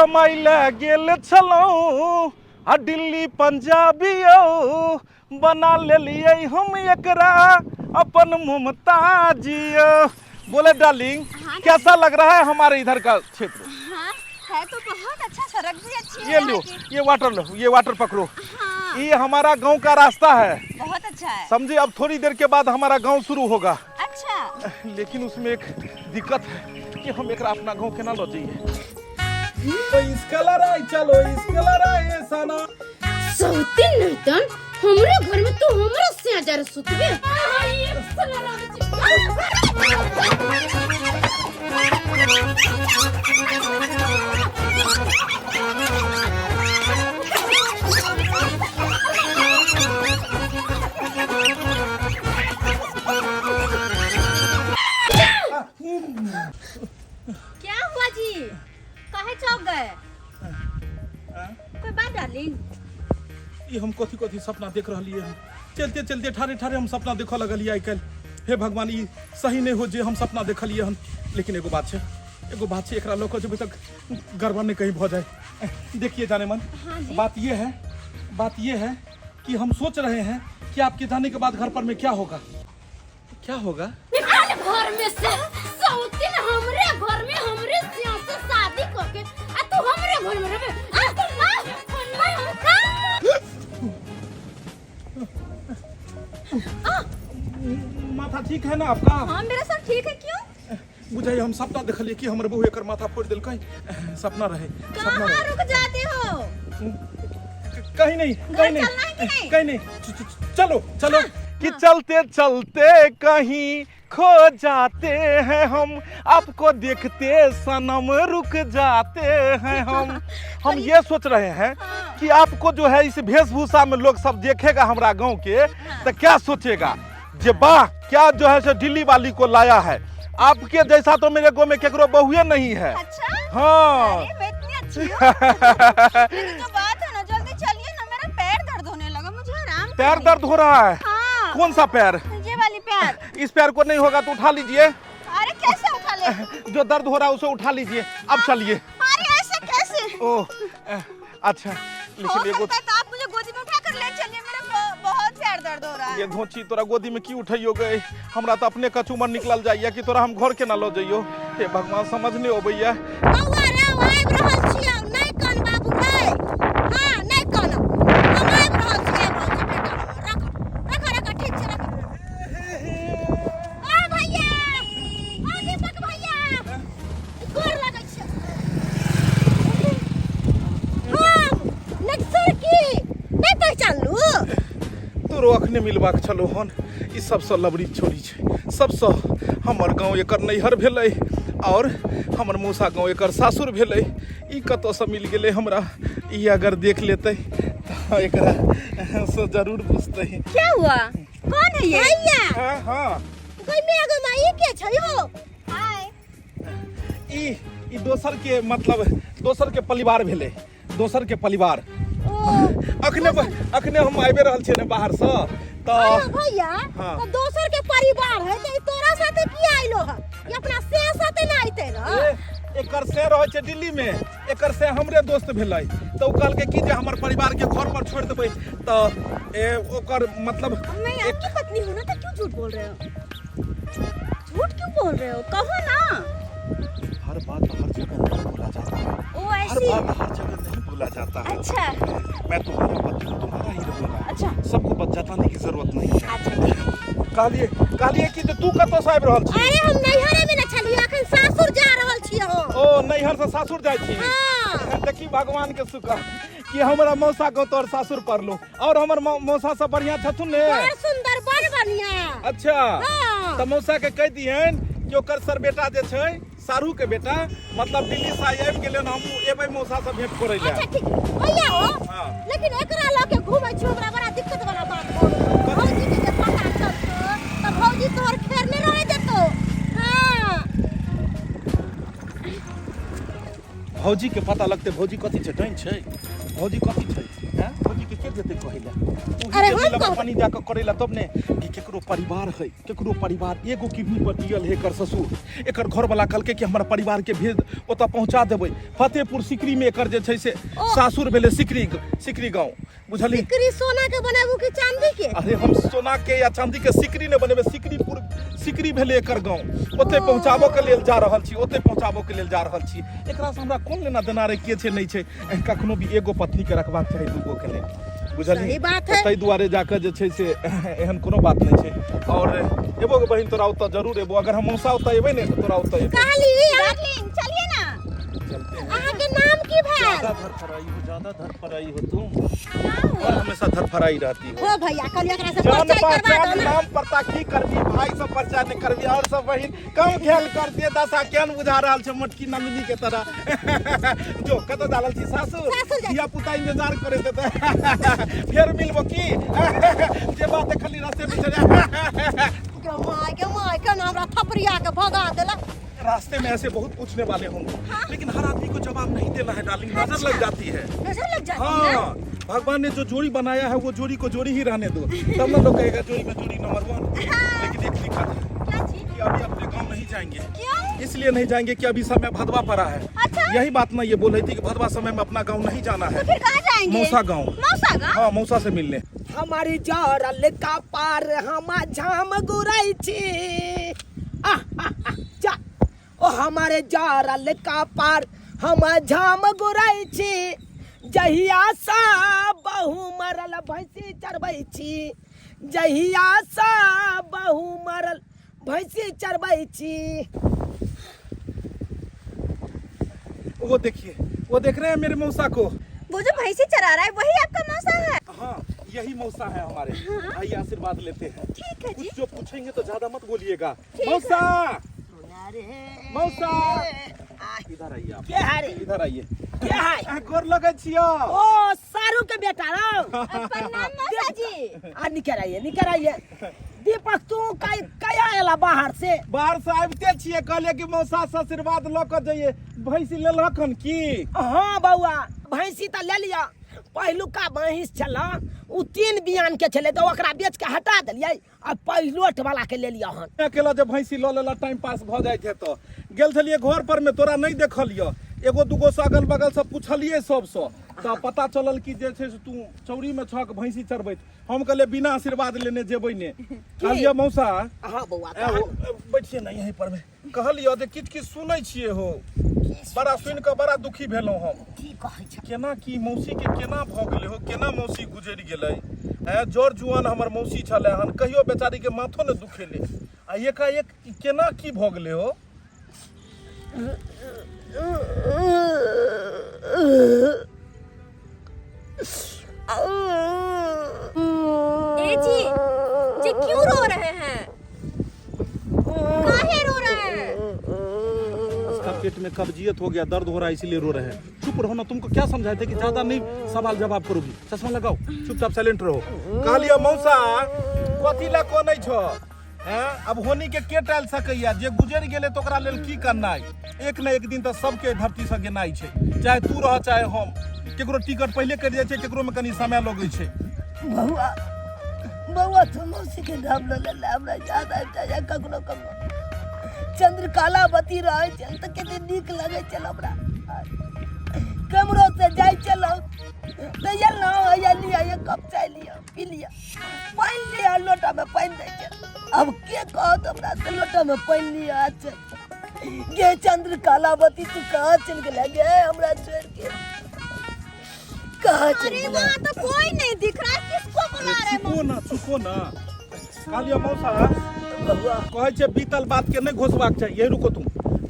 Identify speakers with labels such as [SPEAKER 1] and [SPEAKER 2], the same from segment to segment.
[SPEAKER 1] कमाइ लए गेल छलहुँ आ दिल्ली पंजाबियो बना लेलियै हम एकरा अपन मुमताजियो। बोले डार्लिंग,
[SPEAKER 2] हाँ।
[SPEAKER 1] कैसा लग रहा है हमारे इधर का क्षेत्र?
[SPEAKER 2] हाँ, है तो बहुत अच्छा, सड़क भी अच्छी है
[SPEAKER 1] ये लो
[SPEAKER 2] यहाँ की।
[SPEAKER 1] ये वाटर लो, ये वाटर पकड़ो।
[SPEAKER 2] हाँ।
[SPEAKER 1] ये हमारा गांव का रास्ता है।
[SPEAKER 2] बहुत अच्छा है।
[SPEAKER 1] समझे, अब थोड़ी देर के बाद हमारा गांव शुरू होगा।
[SPEAKER 2] अच्छा।
[SPEAKER 1] लेकिन उसमें एक दिक्कत है कि हम एकरा अपना गांव केना ल जाइए। तो इसका लड़ाई चलो, इसका लड़ाई सना
[SPEAKER 3] सौतिन नहीं तन हमरे घर में तू हमरा से हजार सुतबे।
[SPEAKER 2] क्या हुआ जी, काहे चौंक गए? कोई बात डार्लिंग?
[SPEAKER 1] ई हम कथी कथी सपना देख रहलियै हन। चलते चलते ठारे ठारे हम सपना देखऽ लगलियै आइ काल्हि। हे भगवान, ई सही नहि हो जे हम सपना देखलियै हन। लेकिन एगो बात छै, एगो बात छै, एकरा लऽ कऽ जेबै तऽ गड़बड़ नहि कहीं भऽ जाए। देखिए जाने मन,
[SPEAKER 2] हाँ जी।
[SPEAKER 1] बात ये है, बात ये है कि हम सोच रहे हैं कि आपके जाने के बाद घर पर में क्या होगा, क्या होगा।
[SPEAKER 3] निकाल घर में से सौतिन, हमरे घर में हमरे सिया से शादी करके आ तू हमरे घर में रहबे? आ तू मार
[SPEAKER 1] माथा ठीक है ना आपका?
[SPEAKER 2] हाँ, मेरा सब ठीक है। क्यों?
[SPEAKER 1] बुझाइए हम सपना देखलिए कि हमर बहू एकर माथा फोड़ देलकै। सपना रहे, सपना
[SPEAKER 2] कहाँ
[SPEAKER 1] रहे।
[SPEAKER 2] रुक जाते हो?
[SPEAKER 1] कहीं नहीं, कहीं नहीं।
[SPEAKER 2] चलना है कि नहीं?
[SPEAKER 1] कहीं नहीं। चलो चलो। कि चलते चलते कहीं खो जाते हैं हम, आपको देखते सनम रुक जाते हैं हम। हम ये सोच रहे हैं कि आपको जो है इस वेशभूषा में लोग सब देखेगा हमरा गांव के तो क्या सोचेगा जे वाह, क्या जो है सो दिल्ली वाली को लाया है। आपके जैसा तो मेरे गांव में केकरो बहुए नहीं है।
[SPEAKER 2] अच्छा।
[SPEAKER 1] हाँ।
[SPEAKER 2] अरे मैं इतनी अच्छी हूँ। लेकिन जो बात है ना, जल्दी चलिए ना, मेरा पैर दर्द होने लगा, मुझे आराम
[SPEAKER 1] पैर
[SPEAKER 2] करनी है।
[SPEAKER 1] दर्द हो रहा है?
[SPEAKER 2] हाँ।
[SPEAKER 1] कौन सा पैर?
[SPEAKER 2] ये वाली पैर।
[SPEAKER 1] इस पैर को नहीं होगा तो उठा लीजिए।
[SPEAKER 2] अरे कैसे उठा ले?
[SPEAKER 1] जो दर्द हो रहा है उसे उठा लीजिए। अब चलिए।
[SPEAKER 2] अरे ऐसे कैसे?
[SPEAKER 1] ओ अच्छा,
[SPEAKER 2] हो
[SPEAKER 1] लेकिन एगो
[SPEAKER 2] सकता है तो आप मुझे गोदी में उठा कर ले चलिए, मेरा बहुत पैर दर्द हो रहा है।
[SPEAKER 1] ये धोची तोरा गोदी में की उठैयो गए? हमरा तो अपने कचूमर निकलल जाइया कि तोरा हम घर के ना ल जइयो। हे भगवान, समझ नहीं अबैया।
[SPEAKER 3] बौआ रे, आबि रहल छियौ, नहि कान बाबू रे। हाँ, नहि कानब, हम आबि रहल छियै। भौजी बेटा हमर, रख रख रख, ठीक छै, रख। आ भैया, आ दीपक भैया, गोर लगै छियौ। हम नक्सर की नहि पहचानलू?
[SPEAKER 1] तोरो अखने मिलबाक छलो हन। ई सबसँ लबरी छोरी छै सबसँ। हमर गाँव एकर नैहर भेलै और हमर मौसा गाँव एकर सासुर भेलै। ई कतऽसँ मिल गेलै हमरा? ई अगर देख लेतै तऽ एकरा से जरूर बुझतै।
[SPEAKER 2] क्या हुआ, कौन है ये?
[SPEAKER 3] भैया।
[SPEAKER 1] हाँ हाँ।
[SPEAKER 3] गई में गई माई के छै हो?
[SPEAKER 2] हाय।
[SPEAKER 1] ई ई दोसर के, मतलब दोसर के परिवार भेलै, दोसर के परिवार।
[SPEAKER 3] ओ
[SPEAKER 1] अखने अखने हम आबि रहल छियै ने बाहरसँ तऽ।
[SPEAKER 3] अरे भैया।
[SPEAKER 1] हाँ।
[SPEAKER 3] तो दोसर के परिवार है तो ई तोरा साथे की आइलो है? ई अपना से साथे ना आइते ना?
[SPEAKER 1] ए, एकर से रहै छै दिल्ली में, एकर से हमरे दोस्त भेलै तऽ ओ कहलकै कि जे हमर परिवार के घर पर छोड़ि देबै तऽ ए ओकर मतलब।
[SPEAKER 2] मैं आपकी पत्नी हूँ ना, तो क्यों झूठ बोल रहे हो? झूठ क्यों बोल रहे हो, कहो ना।
[SPEAKER 1] हर बात हर जगह नहीं बोला जाता है।
[SPEAKER 2] ओ
[SPEAKER 1] हर
[SPEAKER 2] ऐसी
[SPEAKER 1] बात हर जगह नहीं बोला जाता है।
[SPEAKER 2] अच्छा।
[SPEAKER 1] मैं तुम्हारा पति हूँ, तुम्हारा ही रहूंगा।
[SPEAKER 2] अच्छा।
[SPEAKER 1] सबको बस जताने की जरूरत नहीं है।
[SPEAKER 2] अच्छा, ठीक है।
[SPEAKER 1] कहलिए कहलिए कि तू कतऽ से आबि रहल छी?
[SPEAKER 3] अरे हम नैहरे में न छलियै, अखन सासुर जा रहल छियै हम।
[SPEAKER 1] ओ नैहर से सासुर जाइ छी?
[SPEAKER 3] हाँ।
[SPEAKER 1] देखी भगवान के शुक्र कि हमरा मौसा के तोर सासुर पड़लो और हमर मौसा सब बढ़िया छथुन ने?
[SPEAKER 3] बड़ सुंदर, बड़ बढ़िया।
[SPEAKER 1] अच्छा।
[SPEAKER 3] हाँ।
[SPEAKER 1] तऽ मौसा के कहि दिहन कि ओकर सर बेटा जे छै, सारू के बेटा, मतलब दिल्ली से आबि गेलै, हम एबै मौसा से भेंट करै लए।
[SPEAKER 3] अच्छा ठीक भैया हो।
[SPEAKER 1] हाँ।
[SPEAKER 3] लेकिन एकरा लऽ के घूमै छी, हमरा बड़ा दिक्कत वाला बात भऽ गेल। भौजी के जे पता चलतो तऽ भौजी तोहर खेर नहि रहै देतो। हाँ।
[SPEAKER 1] भौजी के पता लगतै? भौजी कथी छै, डाइन छै? भौजी कथी छै? हैं, भौजी के के जेतै कहै लए?
[SPEAKER 3] अरे हम कहबै।
[SPEAKER 1] पानी दए कऽ करै लए तब ने कि केकरो परिवार है, केकरो परिवार एगो किडनी पर जियल है। एकर ससुर, एकर घरवाला कहलकै कि हमर परिवार के भेज ओतऽ पहुंचा देबै फतेहपुर सिकरी में। एकर जे छै से सासुर भेलै सिकरी, सिकरी गाँव, बुझलियै?
[SPEAKER 3] सिकरी सोना के बनाबू कि चांदी के?
[SPEAKER 1] अरे हम सोना के या चांदी के सिकरी नहि बनेबै। सिकरीपुर, सिकरी भेलै एकर गाँव, ओतै पहुँचाबऽ के लेल जा रहल छी, ओतै पहुँचाबऽ के लेल जा रहल छी। एकरा से हमरा कोन लेना देना रे, के छै नहि छै? कखनो भी एगो पत्नी के रखबाक चाही, दूगो के नहि, बुझलियै?
[SPEAKER 3] सही बात है।
[SPEAKER 1] ताहि दुआरे जाकऽ जे छै से एहन कोनो बात नहि छै। और एबो गे बहिन, तोरा ओतऽ जरूर एबो। अगर हम मौसा ओतऽ एबै ने तऽ तोरा ओतऽ एबो।
[SPEAKER 3] कहली
[SPEAKER 2] डार्लिंग, चलिए ना।
[SPEAKER 1] चलते हैं।
[SPEAKER 3] अहाँ के नाम की भेल?
[SPEAKER 1] ज्यादा धरफड़ाई हो, ज्यादा धरफड़ाई हो तुम और हमेशा धरफड़ाई रहती हो।
[SPEAKER 3] हो भैया, कहली एकरा से
[SPEAKER 1] जान
[SPEAKER 3] परिचय करवा दो
[SPEAKER 1] पहचान
[SPEAKER 3] ना।
[SPEAKER 1] नाम पता की करबी? भाई सब परिचय नहीं करबी। और सब बहिन, कम ख्याल कर दिए दशा केहन बुझा रहल छै, मोटकी नंदिनी के तरह। जो कतऽ जा रहल छी? सासुर।
[SPEAKER 3] सासुर जाइ।
[SPEAKER 1] धिया पुता इंतजार करैत हेतै। फेर मिलबो की जे बात देखली रास्ते में चले।
[SPEAKER 3] गे my, गे my, केना हमरा थपड़िया के भगा देलक।
[SPEAKER 1] रास्ते में ऐसे बहुत पूछने वाले होंगे, लेकिन हर आदमी को जवाब नहीं देना है डार्लिंग, नजर लग जाती है।
[SPEAKER 2] नजर लग जाती है।
[SPEAKER 1] हाँ, भगवान ने जो जोड़ी बनाया है वो जोड़ी को जोड़ी ही रहने दो, तब ना लोग कहेगा जोड़ी में जोड़ी नंबर वन। लेकिन एक दिक्कत है।
[SPEAKER 2] क्या चीज?
[SPEAKER 1] कि अभी अपने गांव नहीं जाएंगे।
[SPEAKER 2] क्यों?
[SPEAKER 1] इसलिए नहीं जाएंगे कि अभी समय भदवा पड़ा है।
[SPEAKER 2] अच्छा।
[SPEAKER 1] यही बात ना ये बोल रही थी कि भदवा समय में अपना गांव नहीं जाना है।
[SPEAKER 2] तो फिर कहाँ जाएंगे?
[SPEAKER 1] मौसा गांव।
[SPEAKER 2] मौसा गांव?
[SPEAKER 1] हाँ, मौसा से मिलने।
[SPEAKER 4] हमारी जरल का पार हम झाम गुराई छी। आह, आह, आह, जा ओ हमारे जरल का पार हम झाम गुराई छी, जहिया सा बहु मरल भैंसी चरबै छी, जहिया सा बहु मरल भैंसी चरबै छी।
[SPEAKER 1] वो देखिए, वो देख रहे हैं मेरे मौसा को?
[SPEAKER 2] वो जो भैंसी चरा रहा है वही आपका मौसा है?
[SPEAKER 1] हाँ, यही मौसा है हमारे। आइए, आशीर्वाद लेते हैं।
[SPEAKER 2] ठीक है जी।
[SPEAKER 1] कुछ जो पूछेंगे तो ज्यादा मत बोलिएगा। मौसा, मौसा, इधर आइए आप।
[SPEAKER 4] के है रे?
[SPEAKER 1] इधर आइए।
[SPEAKER 4] के है?
[SPEAKER 1] आ, गोर लगै छियो।
[SPEAKER 4] ओ सारू के बेटा रौ।
[SPEAKER 2] प्रणाम मौसा जी।
[SPEAKER 4] आ निकल आइए, निकल आइए। दीपक, तू कया आयला बाहर से?
[SPEAKER 1] बाहर से आबिते छियै, कहलियै कि मौसा से आशीर्वाद लऽ कऽ जइयै। भैंसी लेलहक हन की?
[SPEAKER 4] हाँ बौआ, भैंसी तऽ ले लिअ। पहिलुका भैंस छल उ 3 बियान के छलै, तऽ ओकरा बेच के हटा देलियै आ पहिलोट वाला के ले लिअ हन।
[SPEAKER 1] अकेला जे भैंसी लऽ लेला, टाइम पास भऽ जाइत हेतऽ। गेल छलियै घर पर मे, तोरा नहि देखलियऽ। एगो दूगो से अगल बगल से पुछलियै सबसँ, तऽ पता चलल कि जे छै से तू चौरी मे छहक भैंसी चरबैत। हम कहलियै बिना आशीर्वाद लेने जेबै ने। कहलियै मौसा।
[SPEAKER 4] हाँ बौआ।
[SPEAKER 1] ए, हो, बैठिए ना यहीं पर में। कहलियै जे किछु किछु सुनै छियै हो, बड़ा सुनि कऽ बड़ा दुखी भेलहुँ हम।
[SPEAKER 4] की कहै छ?
[SPEAKER 1] केना की मौसी के केना भऽ गेलै हो, केना मौसी गुजरि गेलै? ऐं, जर जुआन हमर मौसी छलै हन, कहियो बेचारी के माथो ने दुखेलै, आ एकाएक ई केना की भऽ गेलै हो?
[SPEAKER 2] ए जी, जी क्यों रो रहे हैं? काहे रो रहे हैं?
[SPEAKER 1] इसका पेट में कब्जियत हो गया, दर्द हो रहा है, इसीलिए रो रहे हैं। चुप रहो ना। तुमको क्या समझाए थे कि ज्यादा नहीं सवाल जवाब करोगी। चश्मा लगाओ, चुपचाप साइलेंट रहो। कहलियो मौसा, कथी ला कोनै छो? हैं, अब होनी के के टाल सकैया? जे गुजरि गेलै तऽ ओकरा लेल की करनाइ? एक ने एक दिन तऽ सबके धरती से गेनाइ छै, चाहे तू रह चाहे हम। केकरो टिकट पहिले कटि जाइ छै, केकरो में कनी समय लगै छै।
[SPEAKER 4] बौआ, बौआ, तू मौसी के नाम ल ले, हमरा याद आबि जाइए। कखनो कखनो चंद्रकलावती रहै छल तऽ कते नीक लगै छल हमरा। केम्हरो से जाइ छलहुँ तऽ ये ना, ये लिअ, एक कप चाय लिअ, पी लिअ, पानि लिअ, लोटामे पानि दै छै। अब के कहत हमरा से लोटामे पानि लिअ? अच्छा गे चंद्रकलावती, तू कहाँ चलि गेलै गे? हमरा छोड़ि के कहाँ चलि
[SPEAKER 2] अरे
[SPEAKER 4] गेलै?
[SPEAKER 2] वहाँ तो कोई नहीं दिख रहा है, किसको बुला रहे हैं?
[SPEAKER 1] चुको ना, चुको ना। कहलियो मौसा,
[SPEAKER 4] बौआ।
[SPEAKER 1] कहै छै बीतल बात के नहि घोसबाक चाही। यही रुको तुम।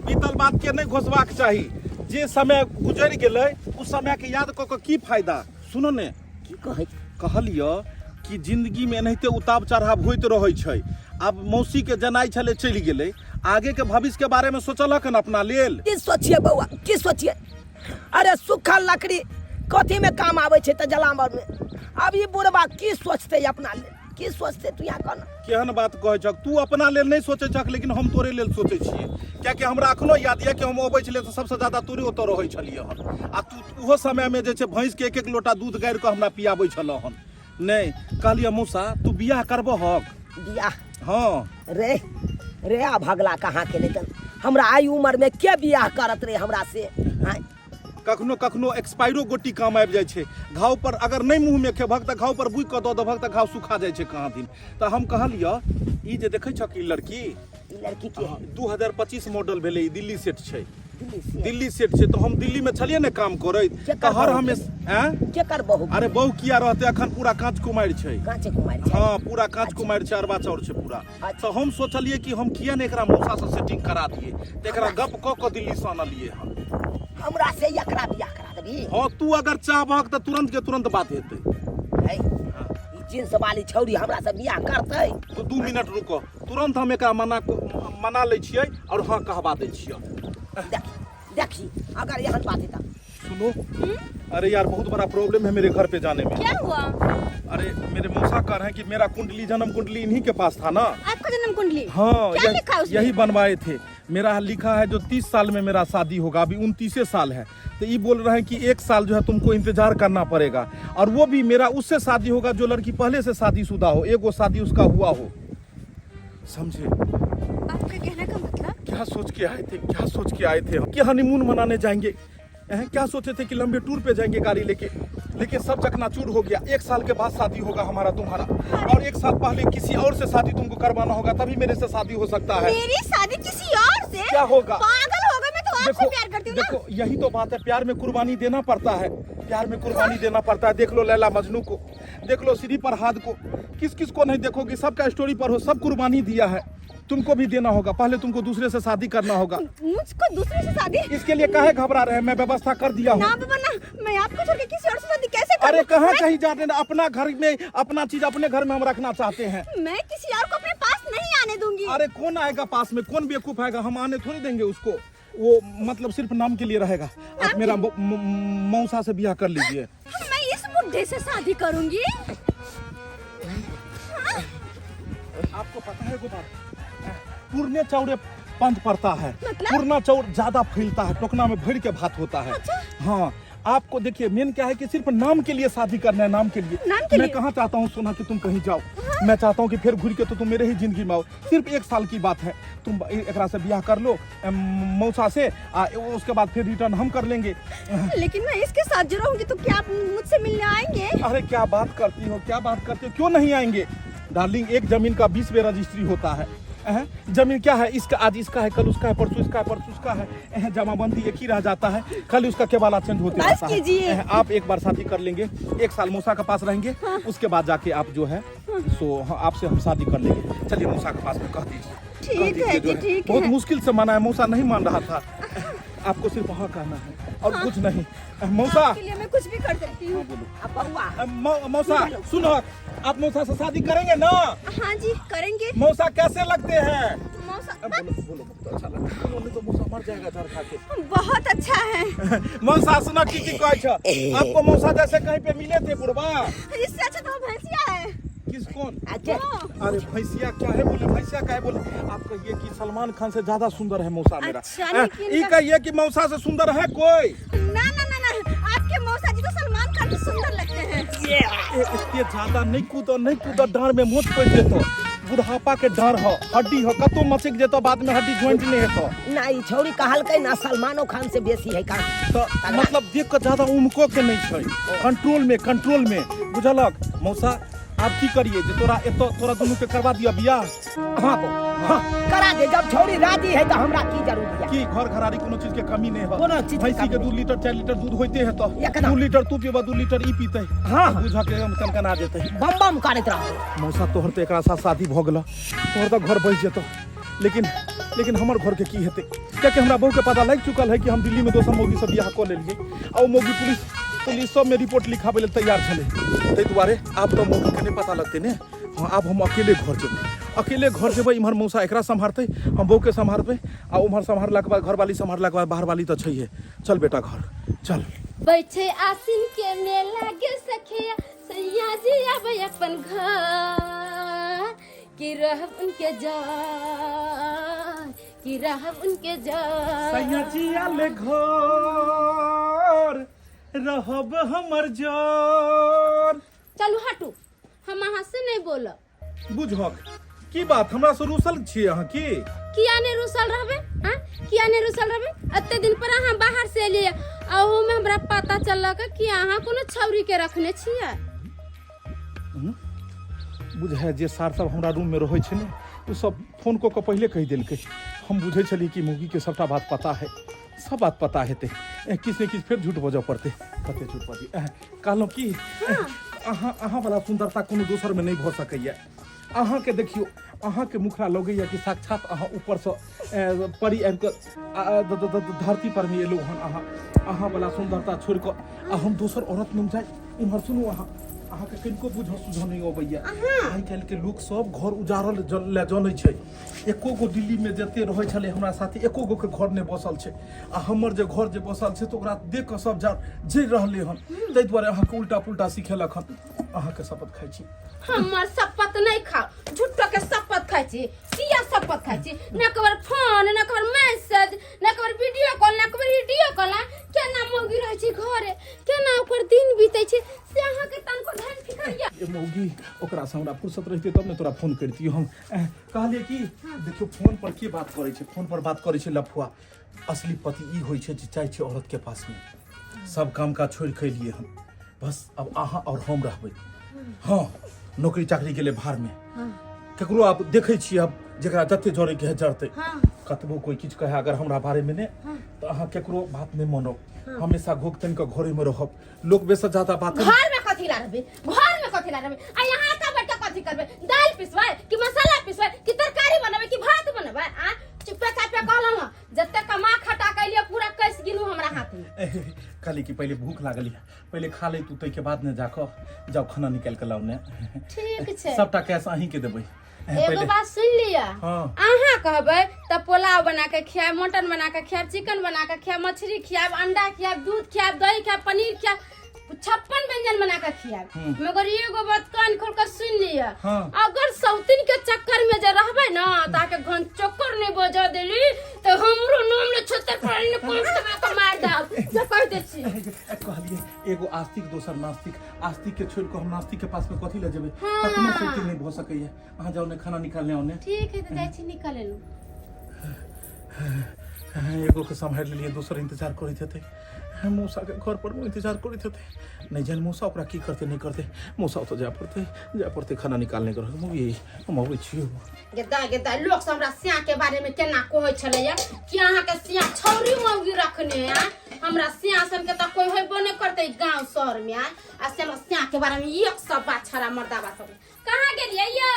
[SPEAKER 1] बीतल बात के नहि घोसबाक चाही। जे समय गुजरि गेलै ओ समय के याद कऽ कऽ की फायदा? सुनो ने।
[SPEAKER 4] की कहै?
[SPEAKER 1] कहलियो कि जिंदगी में एनाहिते उतार चढ़ाव होइत रहै छै। आब मौसी के जनाइ छलै, चलि गेलै। आगे के भविष्य के बारे में सोचलक हन अपना लेल?
[SPEAKER 4] की सोचिए बौआ, की सोचिए? अरे सूखल लकड़ी कथी में काम आबै छै? तऽ जलावन में। अब ई बुढ़बा की सोचतै अपना लेल? की सोचते तू यहाँ कन?
[SPEAKER 1] केहन बात कहै छक तू? अपना लेल नहि सोचै छक, लेकिन हम तोरे लेल सोचै छियै, कियाकि हमरा अखनो याद यऽ कि हम अबै छलियै तऽ सबसँ ज्यादा तोरे ओतऽ रहै छलियै हन, आ तू ओहो समयमे जे छै भैंसके एक एक लोटा दूध गाड़ि कऽ हमरा पियाबै छलह हन। नहि कहलियै मौसा, तू बियाह करबहक?
[SPEAKER 4] बियाह?
[SPEAKER 1] हँ।
[SPEAKER 4] रे रे, आ भगला कहाँ के? लेकिन हमरा आई उम्र में के बियाह करत रे हमरा से? आँय?
[SPEAKER 1] कखनो कखनो एक्सपायरो गोटी काम आबि जाइ छै। घाव पर अगर नहि मुँहमे खेबहक तऽ घाव पर बुकि कऽ दऽ देबहक तऽ घाव सुखा जाइ छै कहाँ दिन। तऽ हम कहलियऽ, ई जे देखै छक ई लड़की,
[SPEAKER 4] ई लड़की के है?
[SPEAKER 1] 2025 मॉडल भेलै, ई दिल्ली सेट छै।
[SPEAKER 4] दिल्ली से?
[SPEAKER 1] दिल्ली सेट छै। तऽ हम दिल्लीमे छलियै ने काम करैत,
[SPEAKER 4] केकर
[SPEAKER 1] तऽ हर
[SPEAKER 4] बहू?
[SPEAKER 1] हमेश आँय?
[SPEAKER 4] केकर बहू?
[SPEAKER 1] अरे बहु किया रहतै, अखन पूरा काँच कुमारि छै।
[SPEAKER 4] काँचे कुमारि छै?
[SPEAKER 1] हँ, पूरा काँच कुमारि छै, अरबा चाउर छै पूरा। तऽ हम सोचलियै कि हम किया ने एकरा मौसासँ सेटिंग करा दियै, तऽ एकरा गप कऽ कऽ दिल्लीसँ अनलियै हन।
[SPEAKER 4] हमरा से एकरा बियाह करा देबी?
[SPEAKER 1] हँ, तू अगर चाहबहक तऽ तुरंत के तुरंत बात हेतै।
[SPEAKER 4] है, ई जींस वाली छौरी हमरा से बियाह करतै?
[SPEAKER 1] तू 2 मिनट रुको, तुरंत हम एकरा मना मना लै छियै और हँ कहबा दै छियै।
[SPEAKER 4] देखी देखी, अगर एहन बात है तऽ
[SPEAKER 1] सुनो, अरे यार, बहुत बड़ा प्रॉब्लम है मेरे घर पे जाने में।
[SPEAKER 2] क्या हुआ?
[SPEAKER 1] अरे मेरे मौसा कह रहे हैं कि मेरा कुंडली, जन्म कुंडली इन्हीं के पास था ना।
[SPEAKER 2] आपका जन्म कुंडली?
[SPEAKER 1] हाँ।
[SPEAKER 2] क्या लिखा है उसमें?
[SPEAKER 1] यही बनवाए थे। मेरा लिखा है जो 30 साल में मेरा शादी होगा, अभी 29 साल है। तो ये बोल रहे हैं कि एक साल जो है तुमको इंतजार करना पड़ेगा, और वो भी मेरा उससे शादी होगा जो लड़की पहले से शादीशुदा हो, एगो शादी उसका हुआ हो, समझे?
[SPEAKER 2] आपके कहने का मतलब?
[SPEAKER 1] क्या सोच के आए थे, क्या सोच के आए थे कि हनीमून मनाने जाएंगे, हैं? क्या सोचे थे कि लंबे टूर पे जाएंगे गाड़ी लेके, लेकिन सब चकनाचूर हो गया। एक साल के बाद शादी होगा हमारा तुम्हारा, और एक साल पहले किसी और से शादी तुमको करवाना होगा, तभी मेरे से शादी हो सकता है।
[SPEAKER 2] मेरी शादी किसी और से?
[SPEAKER 1] क्या होगा?
[SPEAKER 2] पागल हो गए, मैं तो आपसे प्यार करती हूँ ना।
[SPEAKER 1] देखो, यही तो बात है, प्यार में कुर्बानी देना पड़ता है, प्यार में कुर्बानी देना पड़ता है। देख लो लैला मजनू को, देख लो श्री प्रहाद को, किस किस को नहीं देखोगी, सबका स्टोरी पर हो, सब कुर्बानी दिया है, तुमको भी देना होगा। पहले तुमको दूसरे से शादी करना होगा।
[SPEAKER 2] मुझको दूसरे से शादी?
[SPEAKER 1] इसके लिए काहे घबरा रहे हैं, मैं व्यवस्था कर दिया हूँ।
[SPEAKER 2] ना बाबा ना, मैं आपको छोड़ के किसी और से शादी कैसे करूँ?
[SPEAKER 1] अरे कहाँ कहीं जाते ना, अपना घर में अपना चीज अपने घर में हम रखना चाहते हैं।
[SPEAKER 2] मैं किसी और को अपने पास नहीं आने दूंगी।
[SPEAKER 1] अरे कौन आएगा पास में, कौन बेवकूफ आएगा, हम आने थोड़ी देंगे उसको। वो मतलब सिर्फ नाम के लिए रहेगा। आप मेरा मौसा से ब्याह कर लीजिए।
[SPEAKER 2] मैं इस बुढ़े से शादी करूंगी?
[SPEAKER 1] आपको पता है गोपाल, पुरने चाउरे पंथ पड़ता है।
[SPEAKER 2] मतलब?
[SPEAKER 1] पुरना चाउर ज्यादा फैलता है, टोकना में भर के भात होता है।
[SPEAKER 2] अच्छा?
[SPEAKER 1] हाँ, आपको देखिए, मेन क्या है कि सिर्फ नाम के लिए शादी करना है, नाम के लिए।
[SPEAKER 2] नाम के
[SPEAKER 1] मैं
[SPEAKER 2] लिए?
[SPEAKER 1] कहाँ चाहता हूँ सोना कि तुम कहीं जाओ, मैं चाहता हूँ कि फिर घूर के तो तुम मेरे ही जिंदगी में आओ। सिर्फ एक साल की बात है, तुम एकरा से ब्याह कर लो मौसा से, उसके बाद फिर रिटर्न हम कर लेंगे।
[SPEAKER 2] लेकिन मैं इसके साथ जो रहूंगी तो क्या आप मुझसे मिलने आएंगे?
[SPEAKER 1] अरे क्या बात करती हो, क्या बात करती हो, क्यों नहीं आएंगे डार्लिंग? एक जमीन का 20 बेर रजिस्ट्री होता है। अहं, जमीन क्या है, इसका आज इसका है, कल उसका है, परसों इसका है, परसों उसका है। अहं, जमाबंदी एक ही रह जाता है, खाली उसका केवाला चेंज होते
[SPEAKER 2] बस
[SPEAKER 1] रहता है।
[SPEAKER 2] कीजिए।
[SPEAKER 1] अहं, आप एक बार शादी कर लेंगे, एक साल मौसा के पास रहेंगे, उसके बाद जाके आप जो है सो हाँ, आपसे हम शादी कर लेंगे। चलिए मौसा के पास में कह दीजिए,
[SPEAKER 2] ठीक
[SPEAKER 1] कह दीजिए
[SPEAKER 2] है
[SPEAKER 1] जो
[SPEAKER 2] जी, ठीक
[SPEAKER 1] बहुत
[SPEAKER 2] है।
[SPEAKER 1] मुश्किल से माना है मौसा, नहीं मान रहा था। आपको सिर्फ हाँ कहना है और कुछ नहीं मौसा।
[SPEAKER 2] आपके लिए मैं कुछ भी कर सकती हूँ।
[SPEAKER 4] अब बउआ
[SPEAKER 1] मौसा सुनो, आप मौसा से शादी करेंगे ना?
[SPEAKER 2] हाँ जी, करेंगे।
[SPEAKER 1] मौसा कैसे लगते हैं?
[SPEAKER 2] मौसा
[SPEAKER 1] बोलो बोलो, बहुत अच्छा लगता है। बोलो, नहीं तो मौसा मर जाएगा डर खा के।
[SPEAKER 2] बहुत अच्छा है।
[SPEAKER 1] मौसा सुनो, की की कहै छ आपको? मौसा जैसे कहीं पे मिले थे बुढ़वा?
[SPEAKER 2] इससे अच्छा तो भैंसिया है।
[SPEAKER 1] किस कौन?
[SPEAKER 4] अच्छा।
[SPEAKER 1] अरे भैंसिया क्या है बोले, भैंसिया क्या है बोले, आप कहिए कि सलमान खान से ज्यादा सुंदर है मौसा मेरा।
[SPEAKER 2] अच्छा, लेकिन
[SPEAKER 1] ई कहिए कि मौसा से सुंदर है कोई?
[SPEAKER 2] ना ना ना ना, आपके मौसा जी तो सलमान खान से सुंदर लगते हैं।
[SPEAKER 1] ए, इतने ज्यादा नहीं कूदो, नहीं कूदो, डांड में मोच पड़ जेतो, बुढ़ापा के डर हो, हड्डी हो, कतो मचक जेतो, बाद में हड्डी ज्वाइंट नहीं हेतो।
[SPEAKER 4] ना, ई छौरी कहलकै ना सलमानो खान से बेसी है का?
[SPEAKER 1] तो मतलब देख के ज्यादा उमको के नहीं छै, कंट्रोल में, कंट्रोल में, बुझलक मौसा? आब की करिए जे तोरा एतो तोरा दुनू के करवा दिया बियाह?
[SPEAKER 4] हाँ बो, हाँ करा दे, जब छौरी राजी है तो हमरा की जरूरी है?
[SPEAKER 1] की घर घरारी कोनो चीज के कमी नहीं है?
[SPEAKER 4] कोनो चीज के
[SPEAKER 1] भैंसी के
[SPEAKER 4] कमी।
[SPEAKER 1] 2 लीटर 4 लीटर दूध होते है तो
[SPEAKER 4] एकदम।
[SPEAKER 1] 2 लीटर तू पीबा, 2 लीटर ई पीते।
[SPEAKER 4] हाँ।
[SPEAKER 1] बुझा के हम कनकना जेते।
[SPEAKER 4] बम बम करैत रहबै।
[SPEAKER 1] मौसा, तोहर तो एकरा साथ शादी भ गेल, तोहर तो घर बसि जेतौ, लेकिन लेकिन हमर घर के की हेतै? कियाकि हमरा बहू के पता लागि चुकल है कि हम दिल्ली में दोसर मौगी से बियाह कऽ लेलियै, आ ओ मौगी पुलिस पुलिस सब में रिपोर्ट लिखाबै लेल तैयार छलै। ताहि दुआरे आब तऽ मौगी के नहि पता लगतै ने। हाँ, आब हम अकेले घर जेबै, अकेले घर जेबै। इम्हर मौसा एकरा सम्हारतै, हम बहू के सम्हारबै, आ उम्हर सम्हारलाके बाद, घरवाली सम्हारलाके बाद बाहरवाली तऽ छैहे। चल बेटा, घर चल।
[SPEAKER 5] बैठे आसिन के मेला गे सखिया, सैया जी आबै अपन घर। कि रहब उनके जान, कि रहब उनके जान।
[SPEAKER 1] सैया जी आल घर रहब हमर जान।
[SPEAKER 5] चलू हटू, हम अहाँ से नहीं बोलब।
[SPEAKER 1] बुझहक की बात, हमरा से रूसल छियै अहाँ की?
[SPEAKER 5] किया नहीं रुसल रहबे? हाँ, किया नहीं रुसल रहबे? एते दिन पर अहाँ बाहर से एलियै आ ओहू में हमरा पता चललक कि अहाँ कोनो छौरी के रखने छियै।
[SPEAKER 1] बुझाय जे सार सब हमरा रूम में रहै छै ने, ओ सब फोन कऽ कऽ पहिले कहि देलकै। हम बुझै छलियै कि मौगी के सबटा बात पता है, सब बात पता हेतै, किछु ने किछु फेर झूठ बजऽ पड़तै। कते झूठ बजी। कहलहुँ कि अहाँ अहाँ वाला सुन्दरता कोनो दोसर में नहि भऽ सकैया। अहाँके देखियौ, अहाँके मुखड़ा लगैया कि साक्षात अहाँ ऊपरसँ परी आबि कऽ धरती पर में एलहुँ हन। अहाँ अहाँ वाला सुन्दरता छोड़ि कऽ आ हम दोसर औरत में जाय। इम्हर सुनू, अहाँ अहाँके कनिको बुझऽ सुझऽ नहि अबैया। आइ काल्हिके लोक सब घर उजाड़ल लए जनै छै। एको गो दिल्ली में जते रहै छलै हमरा साथे, एको गो के घर नहि बसल छै। आ हमर जे घर जे बसल छै तऽ ओकरा देख कऽ सब जा जरि रहलै हन। ताहि दुआरे अहाँके उल्टा पुल्टा सिखेलक हन। अहाँके शपथ खाइ छी।
[SPEAKER 5] हमर शपथ नहीं खाओ, झूठो के शपथ खाइ छी। किया शपथ खाइ छी? न कबर फोन, न कबर मैसेज, न कबर वीडियो कॉल, न कबर वीडियो कॉल। केना मौगी रहै छै घरे, केना ओकर दिन बीतै छै, से अहाँके तनको ध्यान फिकर या?
[SPEAKER 1] ए मौगी, ओकरा से हमरा फुर्सत रहितै तब ने तोरा फोन करतियो हम। कहलियै कि देखियौ फोन पर के बात करै छै। फोन पर बात करै छै लफुआ। असली पति ई होइ छै जे चाहै छै औरत के पास में। सब काम काज छोड़ि के एलियै हम, बस अब अहाँ और हम रहबै। हाँ, नौकरी चाकरी गेलै भार में। ककरो आब देखै छियै, आब जकरा जते जरै के है जरतै। कतबो कोई किछु कहे अगर हमरा बारे में ने, तऽ अहाँ केकरो बात नहि मानब। हमेशा घोक तानि कऽ घरे में रहब। लोक बेसी ज्यादा बात
[SPEAKER 5] घर में कथी ला रहबै? घर में कथी ला रहबै? आ यहाँ का बैठ के कथी करबै? दाल पिसबै कि मसाला पिसबै कि तरकारी बनबै कि भात बनबै? आ चुपे चापे कहलहुँ हँ, जते कमा खटा के लिए पूरा कैस गिनू हमरा हाथ में।
[SPEAKER 1] कहली कि पहिले भूख लागल है, पहिले खा ले तू, ताहिके बाद ने जाकऽ जाउ खाना निकालि कऽ लाउ ने।
[SPEAKER 5] ठीक छै।
[SPEAKER 1] सबटा कैश अहीं के देबै।
[SPEAKER 5] एगो बात सुन लिअ।
[SPEAKER 1] हाँ।
[SPEAKER 5] अहाँ कहबै तऽ पुलाव बना के खियाब, मटन बना के खियाब, चिकन बना के खियाब, मछली खियाब, अंडा खियाब, दूध खियाब, दही खियाब, पनीर खियाब, 56 व्यंजन बना के खियाब। मगर एगो बात कान खोल के सुन लिअ।
[SPEAKER 1] हाँ।
[SPEAKER 5] अगर सौतीन के चक्कर में जे रहबै ना, ताके घन चक्कर नहीं बजा देली तो हमरो नाम ले छत्तर पर ने कोन से के मार दाब, जे कह दे छी।
[SPEAKER 1] कहलिए एगो आस्तिक दोसर नास्तिक। आस्तिक के छोड़ के हम नास्तिक के पास में कथी ले जेबै?
[SPEAKER 5] हाँ।
[SPEAKER 1] कखनो सौतीन नहीं भऽ सकैया। अहाँ जाउ ने खाना निकालने आउ ने।
[SPEAKER 5] ठीक है, तऽ जाइ छी निकाले लू।
[SPEAKER 1] एगो के सम्हारि लेलियै, दोसर इंतजार करैत हेतै। मौसा के घर पर इंतजार करैत हेतै। नहि जानि मौसा ओकरा की करतै नहि करतै। मौसा ओतऽ जाय पड़तै, जाय पड़तै खाना निकालने के। मम्मी हम अबै छियौ।
[SPEAKER 5] गेदा गेदा लोक सब हमरा सिया के बारे में केना कहै छलैया कि अहाँ के सिया छौरी मौगी रखने है। हमरा सिया सन के तऽ कोई होइबो नहि करतै गांव शहर में। आ से हमरा सिया के बारे में एक सब बात छड़ा मर्दाबा सब। कहाँ गेलियै यौ?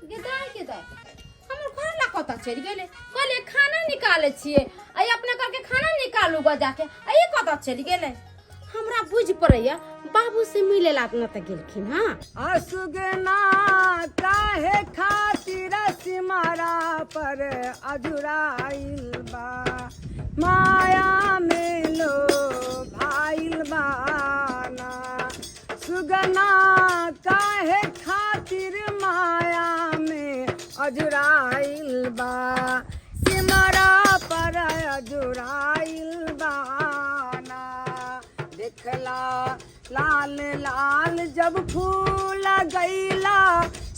[SPEAKER 5] गेदा गेदा हमर घर ला कतऽ चलि गेलै? कहलियै खाना निकालै छियै, आ अपने करके खाना निकालू गो जाके, आ ई कतऽ चलि गेलै? हमरा बुझि पड़ैया बाबू से मिले ला अपना तऽ गेलखिन। हाँ
[SPEAKER 4] असुगना काहे खातिर सिमरा पर अजुराइल बा, माया में लो भाइल बाना। सुगना काहे खातिर माया में अजुराइल बा, सिमरा पर अजुराइल बाना। देखला लाल लाल जब फूल गईला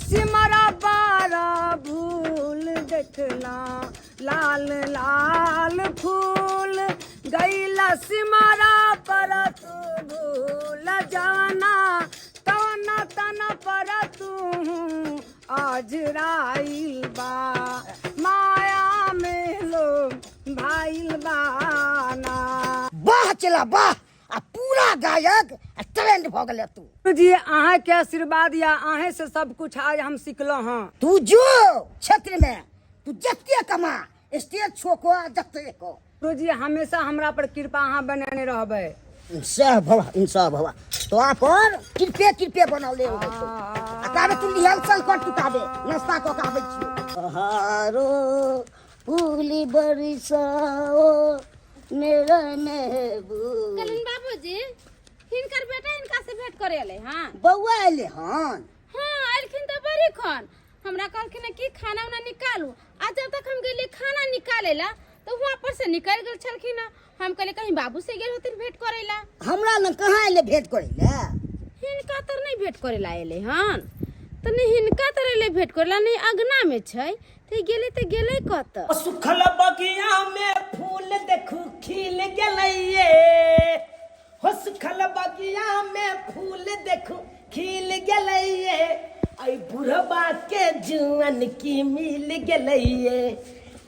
[SPEAKER 4] सिमरा पारा भूल। देखला लाल लाल फूल गईला सिमरा पर तू भूल जाना, तना तना पर तू अजराइल बा, माया में लो भाइल बाना।
[SPEAKER 3] वाह चला वाह, आ पूरा गायक आ ट्रेंड भऽ गेलै तू।
[SPEAKER 4] गुरुजी अहाँ के आशीर्वाद या अहें से सब कुछ आज हम सिखलहुँ हँ।
[SPEAKER 3] तू जो क्षेत्र में तू जते कमा, स्टेज शो को आ जते को।
[SPEAKER 4] गुरुजी हमेशा हमरा पर कृपा अहाँ बनेने रहबै।
[SPEAKER 3] सह भवा सह भवा, तो पर कृपे कृपे बनौले हो। आ ताबे तू रिहर्सल कर, तू ताबे नाश्ता कऽ के आबै छियौ। हारो फूली बरसाओ मेरा महबूब।
[SPEAKER 5] कहलिन बाबूजी हिनकर बेटा हिनका से भेंट करे एलै। हाँ
[SPEAKER 3] बौआ एलै हन?
[SPEAKER 5] हाँ एलखिन तऽ बड़ी खन। हमरा कहलखिन कि खाना उना निकालू आ जब तक हम गेलियै खाना निकाले ला तो वहाँ पर से निकल गेल छलखिन हँ। हम कहलियै कहीं बाबू से गेल होथिन भेंट करे ला।
[SPEAKER 3] हमरा लग कहाँ एलै भेंट करै लए?
[SPEAKER 5] हिनका तर नहीं भेंट करे ला एलै हन, तऽ नहि हिनका तर एलै भेंट करे ला, नहि अगना में छै तऽ गेलै तऽ गेलै कतऽ?
[SPEAKER 4] सुखल बगिया में फूल देखू खिल गेलैये, हो सुखल बगिया में फूल देखू खिल गेलैये, ऐ बुढ़बा के जुअन की मिल गेलैये,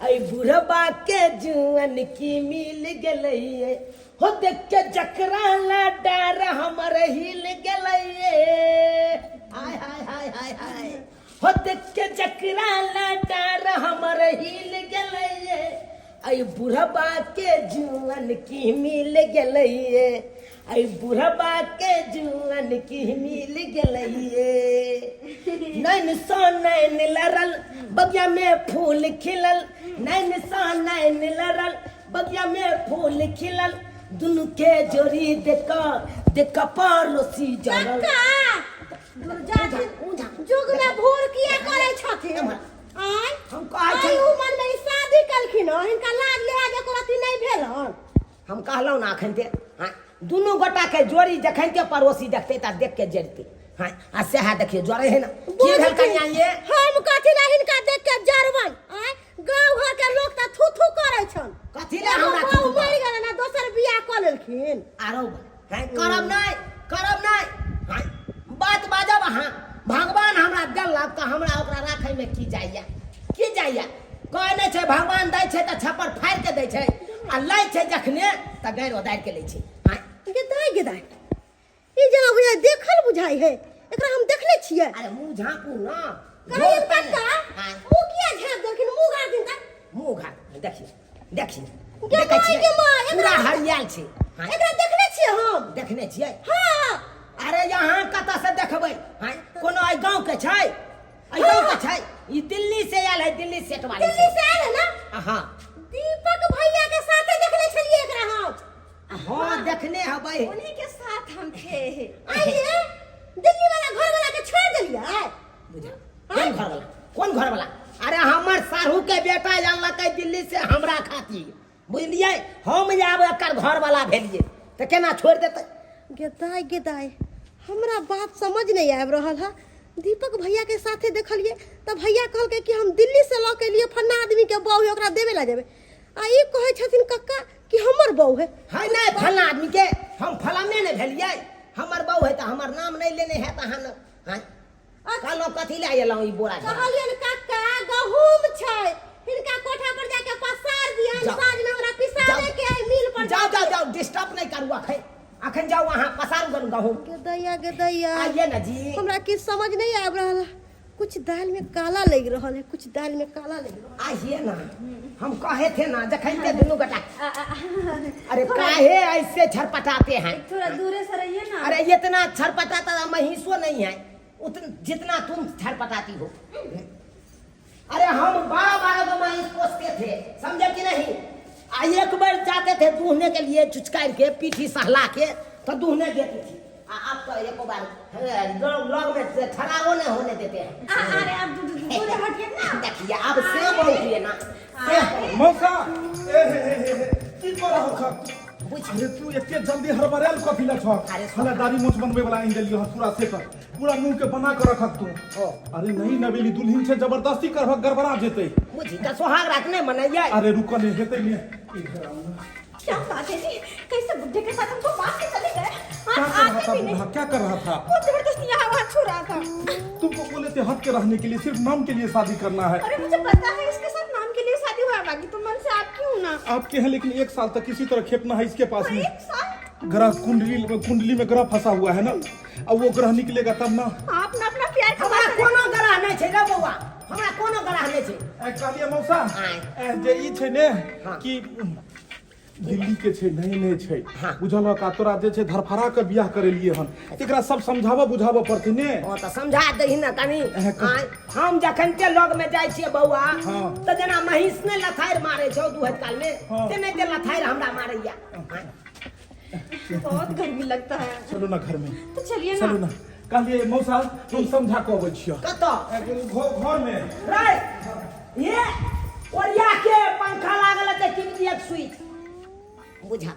[SPEAKER 4] ऐ बुढ़बा के जुअन की मिल गेलैये, हो देख के जकरा ला डार हमर हिल गेलैये, हाय हाय हाय हाय हाय, हो देख के जकरा ला डार हमर हिल गेलैये, ऐ बुढ़बा के जुअन की मिल गेलैये, ऐ बुढ़बा के जुअन की मिल गेलैये। नैन सा नैन लड़ल बगिया में फूल खिलल, नैन सा नैन लड़ल बगिया में फूल खिलल, दुनू के जोड़ी देख देख पड़ोसी जरल।
[SPEAKER 6] जुग में भूर किया करे छथिन? आय
[SPEAKER 4] हम कहै
[SPEAKER 6] आइ
[SPEAKER 4] छी
[SPEAKER 6] उमर में ई शादी कलखिन हन, हिनका लाज लिहाज एको रत्ती नहि भेल हन।
[SPEAKER 4] हम कहलहुँ ने अखन ते, हाँ, दुनू गोटा के जोड़ी जखन के पड़ोसी देखते त देख के जरते, हाँ, आ सएह देखियो जरे है ना। की भेल कनिया ये?
[SPEAKER 6] हम कथी ला हिनका देख के जरबन? आय गांव घर के लोग त थू थू करै छन।
[SPEAKER 4] कथी ला हमरा
[SPEAKER 6] एगो
[SPEAKER 4] थू थू
[SPEAKER 6] बहू मरि गेलै ना, दोसर बियाह कऽ लेलखिन।
[SPEAKER 4] आरो हैं, करब नहि, करब नहि, हैं, बात बाजब अहाँ। भगवान हमरा देलक तऽ हमरा ओकरा राखैमे की जाइया, की जाइया? कहै नहि छै भगवान दै छै तऽ छप्पर फाड़ि के दै छै, आ लै छै जखने तऽ गारि ओदारि के लै छै। हैं।
[SPEAKER 6] गे दाइ, गे दाइ, ई जेना बुझाइ देखल बुझाइ है, एकरा हम देखले छियै।
[SPEAKER 4] अरे मुँह झाँपू ना।
[SPEAKER 6] कहियन कक्का, मुँह किया झाँप देलखिन? मुँह गाड़ दिन तक।
[SPEAKER 4] मुँह घाट देखियौ, देखियौ,
[SPEAKER 6] गे
[SPEAKER 4] देखै
[SPEAKER 6] माय,
[SPEAKER 4] छियै?
[SPEAKER 6] गे माय, एकरा
[SPEAKER 4] पूरा हरियाल छै। हाँ।
[SPEAKER 6] एकरा देखने छियै हम।
[SPEAKER 4] देखने छियै?
[SPEAKER 6] हाँ।
[SPEAKER 4] अरे यहाँ कतऽ से देखबै? हाँ, कोनो एहि गाँव के छै? एहि गाँव के छै? ई दिल्ली से आयल है, दिल्ली सेट वाली।
[SPEAKER 6] दिल्ली से आयल है ना?
[SPEAKER 4] हाँ।
[SPEAKER 6] दीपक भैया के साथे देखले छलियै एकरा हम।
[SPEAKER 4] हाँ, देखने हबै।
[SPEAKER 2] उन्हीं के साथ हम थे।
[SPEAKER 6] आइए दिल्ली वाला घर वाला के छोड़ देलियै।
[SPEAKER 4] बुझा कोन घर वाला, कोन घर वाला? अरे हमर साढ़ू के बेटा आनलकै दिल्ली से हमरा खातिर, बुझलियै? हम आब एकर घर वाला भेलियै तऽ केना छोड़ि देतै?
[SPEAKER 6] गे दाइ, गे दाइ, हमरा बात समझ नहीं आबि रहल है। दीपक भैया के साथे देखलियै तऽ भैया कहलकै कि हम दिल्ली से लऽ के एलियै फन्ना आदमी के बहू है, ओकरा देबे ला जेबै। आ ई कहै छथिन कक्का कि हमर बहू है।
[SPEAKER 4] है नहि फल्लाँ आदमी के, हम फलाने नहि भेलियै, हमर बहू है तऽ हमर नाम नहि लेने हैत अहाँ ने। हाँ, कहलहुँ कथी लए एलहुँ ई बोरा झोरा?
[SPEAKER 6] कहलियनि कक्का गहूम छै, हिनका कोठा पर जाके पसार दियनि,
[SPEAKER 4] जाउ।
[SPEAKER 6] साँझ में हमरा पिसाबे
[SPEAKER 4] जाउ।
[SPEAKER 6] के है मिल पर।
[SPEAKER 4] जाओ जाओ जाओ, डिस्टर्ब नहीं करू अखन, अखन जाओ अहाँ पसारू गनु गहूम।
[SPEAKER 6] गे दैया, गे दैया,
[SPEAKER 4] आइए ना जी।
[SPEAKER 6] हमरा किछु समझ नहीं आबि रहल है, कुछ दाल में काला लग रहल है, कुछ दाल में काला लग रहल है।
[SPEAKER 4] आइए ना, हम कहे थे ना जखन के दुनू गोटा। अरे काहे ऐसे छरपटाते हैं?
[SPEAKER 2] थोड़ा दूरे से रहिए ना।
[SPEAKER 4] अरे इतना छरपटाता महिषो नहीं है उतना जितना तुम छरपटाती हो। अरे हम 12-12 गो महिष पोसते थे, समझे कि नहीं? आ एक बार जाते थे दूहने के लिए, चुचकार के पीठी सहला के तो दूहने देती थी। आ आप तो एक बार लग में से ठहरावो नहीं होने देते हैं।
[SPEAKER 2] अरे आप दूरे हटिए ना।
[SPEAKER 4] देखिए अब से बहुत हुए ना, से
[SPEAKER 1] मौसा, ए हे हे हे हे, की कर रहल छ?
[SPEAKER 4] बुझ।
[SPEAKER 1] अरे तू एते जल्दी हड़बड़ायल कथी लए छ?
[SPEAKER 4] अरे
[SPEAKER 1] हमरा दाढ़ी मोछ बनबै वाला आनि देलियौ हँ, पूरा सेटअप, पूरा मुंह के बना के रखक तू।
[SPEAKER 4] ओ।
[SPEAKER 1] अरे नहीं नवेली दुल्हन छै, जबरदस्ती करबक गड़बड़ा जेतै।
[SPEAKER 4] बुझी तऽ सोहाग रात नहि मनैयै।
[SPEAKER 1] अरे रुक ने, हेतै ने। इधर आउ ना।
[SPEAKER 2] क्या बात है जी, कैसे बुढ़े के साथ हमको मार के चले गए?
[SPEAKER 1] क्या
[SPEAKER 2] हाँ,
[SPEAKER 1] कर रहा
[SPEAKER 2] आते
[SPEAKER 1] था
[SPEAKER 2] भी नहीं।
[SPEAKER 1] बुढ़ा, क्या कर रहा था?
[SPEAKER 2] वो जबरदस्ती यहाँ वहाँ छू रहा था।
[SPEAKER 1] तुमको बोले थे हट के रहने के लिए, सिर्फ नाम के लिए शादी करना है।
[SPEAKER 2] अरे मुझे पता है इसके साथ नाम के लिए शादी हुआ है, बाकी तो मन से आपकी हूँ ना।
[SPEAKER 1] आपके हैं, लेकिन 1 साल तक किसी तरह खेपना है इसके पास में।
[SPEAKER 2] 1 साल?
[SPEAKER 1] ग्रह कुंडली में ग्रह फंसा हुआ है ना, अब वो ग्रह निकलेगा तब ना।
[SPEAKER 2] आप ना अपना प्यार
[SPEAKER 4] हमरा
[SPEAKER 2] कमा
[SPEAKER 4] कोनो ग्रह नहीं छै रे बौआ, हमरा कोनो ग्रह नहीं छै।
[SPEAKER 1] ए, कहलियै मौसा,
[SPEAKER 4] आँय।
[SPEAKER 1] ए, जे ई छै ने
[SPEAKER 4] हाँ।
[SPEAKER 1] कि दिल्ली के छै, नए नए छै,
[SPEAKER 4] हाँ।
[SPEAKER 1] बुझलक? आ तोरा जे छै धरफड़ा के बियाह करेलिए हन, एकरा सब समझाबऽ बुझाबऽ पड़तै ने।
[SPEAKER 4] ओ तऽ समझा दही ने कनी।
[SPEAKER 1] एह,
[SPEAKER 4] आँय, हम जखन के लग में जाइ छियै बौआ,
[SPEAKER 1] हाँ।
[SPEAKER 4] तऽ जेना महींस ने लथारि मारै छौ दुहैत काल में,
[SPEAKER 1] हाँ।
[SPEAKER 4] तेनाहिते लथारि हमरा मारैया। आँय।
[SPEAKER 2] बहुत गर्मी लगता है।
[SPEAKER 1] चलो ना घर में।
[SPEAKER 2] तो चलिए ना।
[SPEAKER 1] चलो ना। कहलिए मौसा हम समझा के अबै छियो।
[SPEAKER 4] कतऽ?
[SPEAKER 1] घर में।
[SPEAKER 4] रे ये ओरिया के पंखा लागल है टीवी दिया स्विच
[SPEAKER 3] बुझा।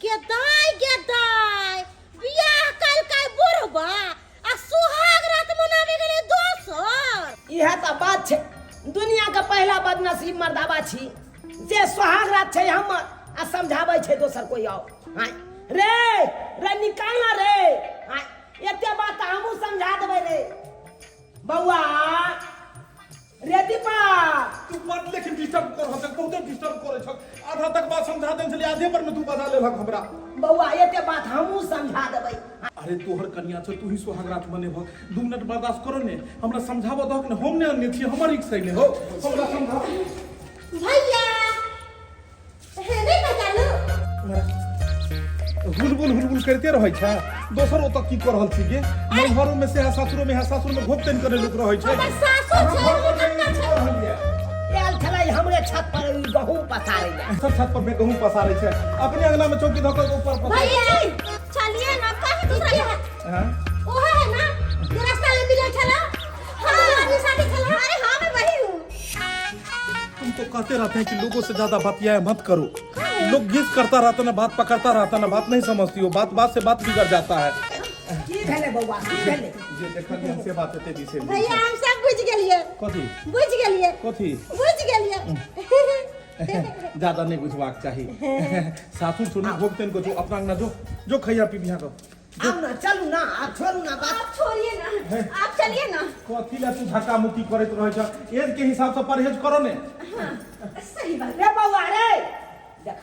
[SPEAKER 6] गे दाय, गे दाय, बियाह कल काय बुढ़बा आ सुहाग रात मनावे गेलै दोसर।
[SPEAKER 4] इएह तऽ बात छै, दुनिया के पहिला बदनसीब मर्दाबा छी जे सुहाग रात छै हमर आ समझाबै छै दोसर कोई आओ। आँय रे रे निकाल ना रे, आँय एते बात तऽ हमहूँ समझा देबै रे बौआ रे दीपा।
[SPEAKER 1] तू बड लेकिन डिस्टर्ब कर रहल छह, बहुते डिस्टर्ब करै छह। आधा तक बात समझा देने छलियै, आधे पर में तू बजा लेलक हमरा।
[SPEAKER 4] बौआ एते बात हमहूँ समझा देबै।
[SPEAKER 1] अरे तोहर कनिया छौ, तू ही सुहाग रात मनेबह, 2 मिनट बर्दाश्त करो ने, हमरा समझाबऽ दहक ने, हम ने अनने छियै, हमर इच्छा ने हो, हमरा समझा।
[SPEAKER 6] भैया हे नहीं पहचानू?
[SPEAKER 1] हुलबुल हुलबुल करते रहै छै, दोसर ओतऽ की कऽ रहल छी गे? नैहरो में से है, सासुरो में है, सासुर में घोप तनि करे लोक रहै छै।
[SPEAKER 6] हमर सासुर छै, हमर कक्का छै।
[SPEAKER 4] आयल छलै हमरे छत पर ई गहूम पसारै लए।
[SPEAKER 1] सब छत पर में गहूम पसारै छै, अपने अंगना में चौकी धऽ कऽ ऊपर पसारै।
[SPEAKER 6] भैया चलिए ना, कहीं दूसरा के है।
[SPEAKER 1] हाँ?
[SPEAKER 6] ओहे है ना जे रास्ता में मिलल छला, हाँ आदमी साथे छला। अरे हाँ मैं वही हूँ।
[SPEAKER 1] तुम तो कहते रहते हैं कि लोगों से ज्यादा बतियाए मत करो, लोग घिस करता रहता ना, बात पकड़ता रहता ना, बात नहीं समझती हो, बात बात से बात बिगड़ जाता है।
[SPEAKER 4] की भेलै बौआ, की भेलै?
[SPEAKER 1] जे देखलियै से बात एते दिसे।
[SPEAKER 6] भैया हम सब बुझ गेलियै।
[SPEAKER 1] कथी
[SPEAKER 6] बुझ गेलियै?
[SPEAKER 1] कथी
[SPEAKER 6] बुझ गेलियै?
[SPEAKER 1] ज्यादा नहीं बुझबाक चाही। सासुर सुनी भोगतन को जो अपना अंगना जो जो खैया पीबिया को।
[SPEAKER 4] आउ ना, चलू ना, आब छोड़ू ना बात।
[SPEAKER 2] आप छोड़िए ना, आप चलिए ना।
[SPEAKER 1] कथी ला तू धक्का मुक्की करैत रहै छ? एज के हिसाब से परहेज करो ने।
[SPEAKER 2] सही बात।
[SPEAKER 4] रे बौआ रे, देख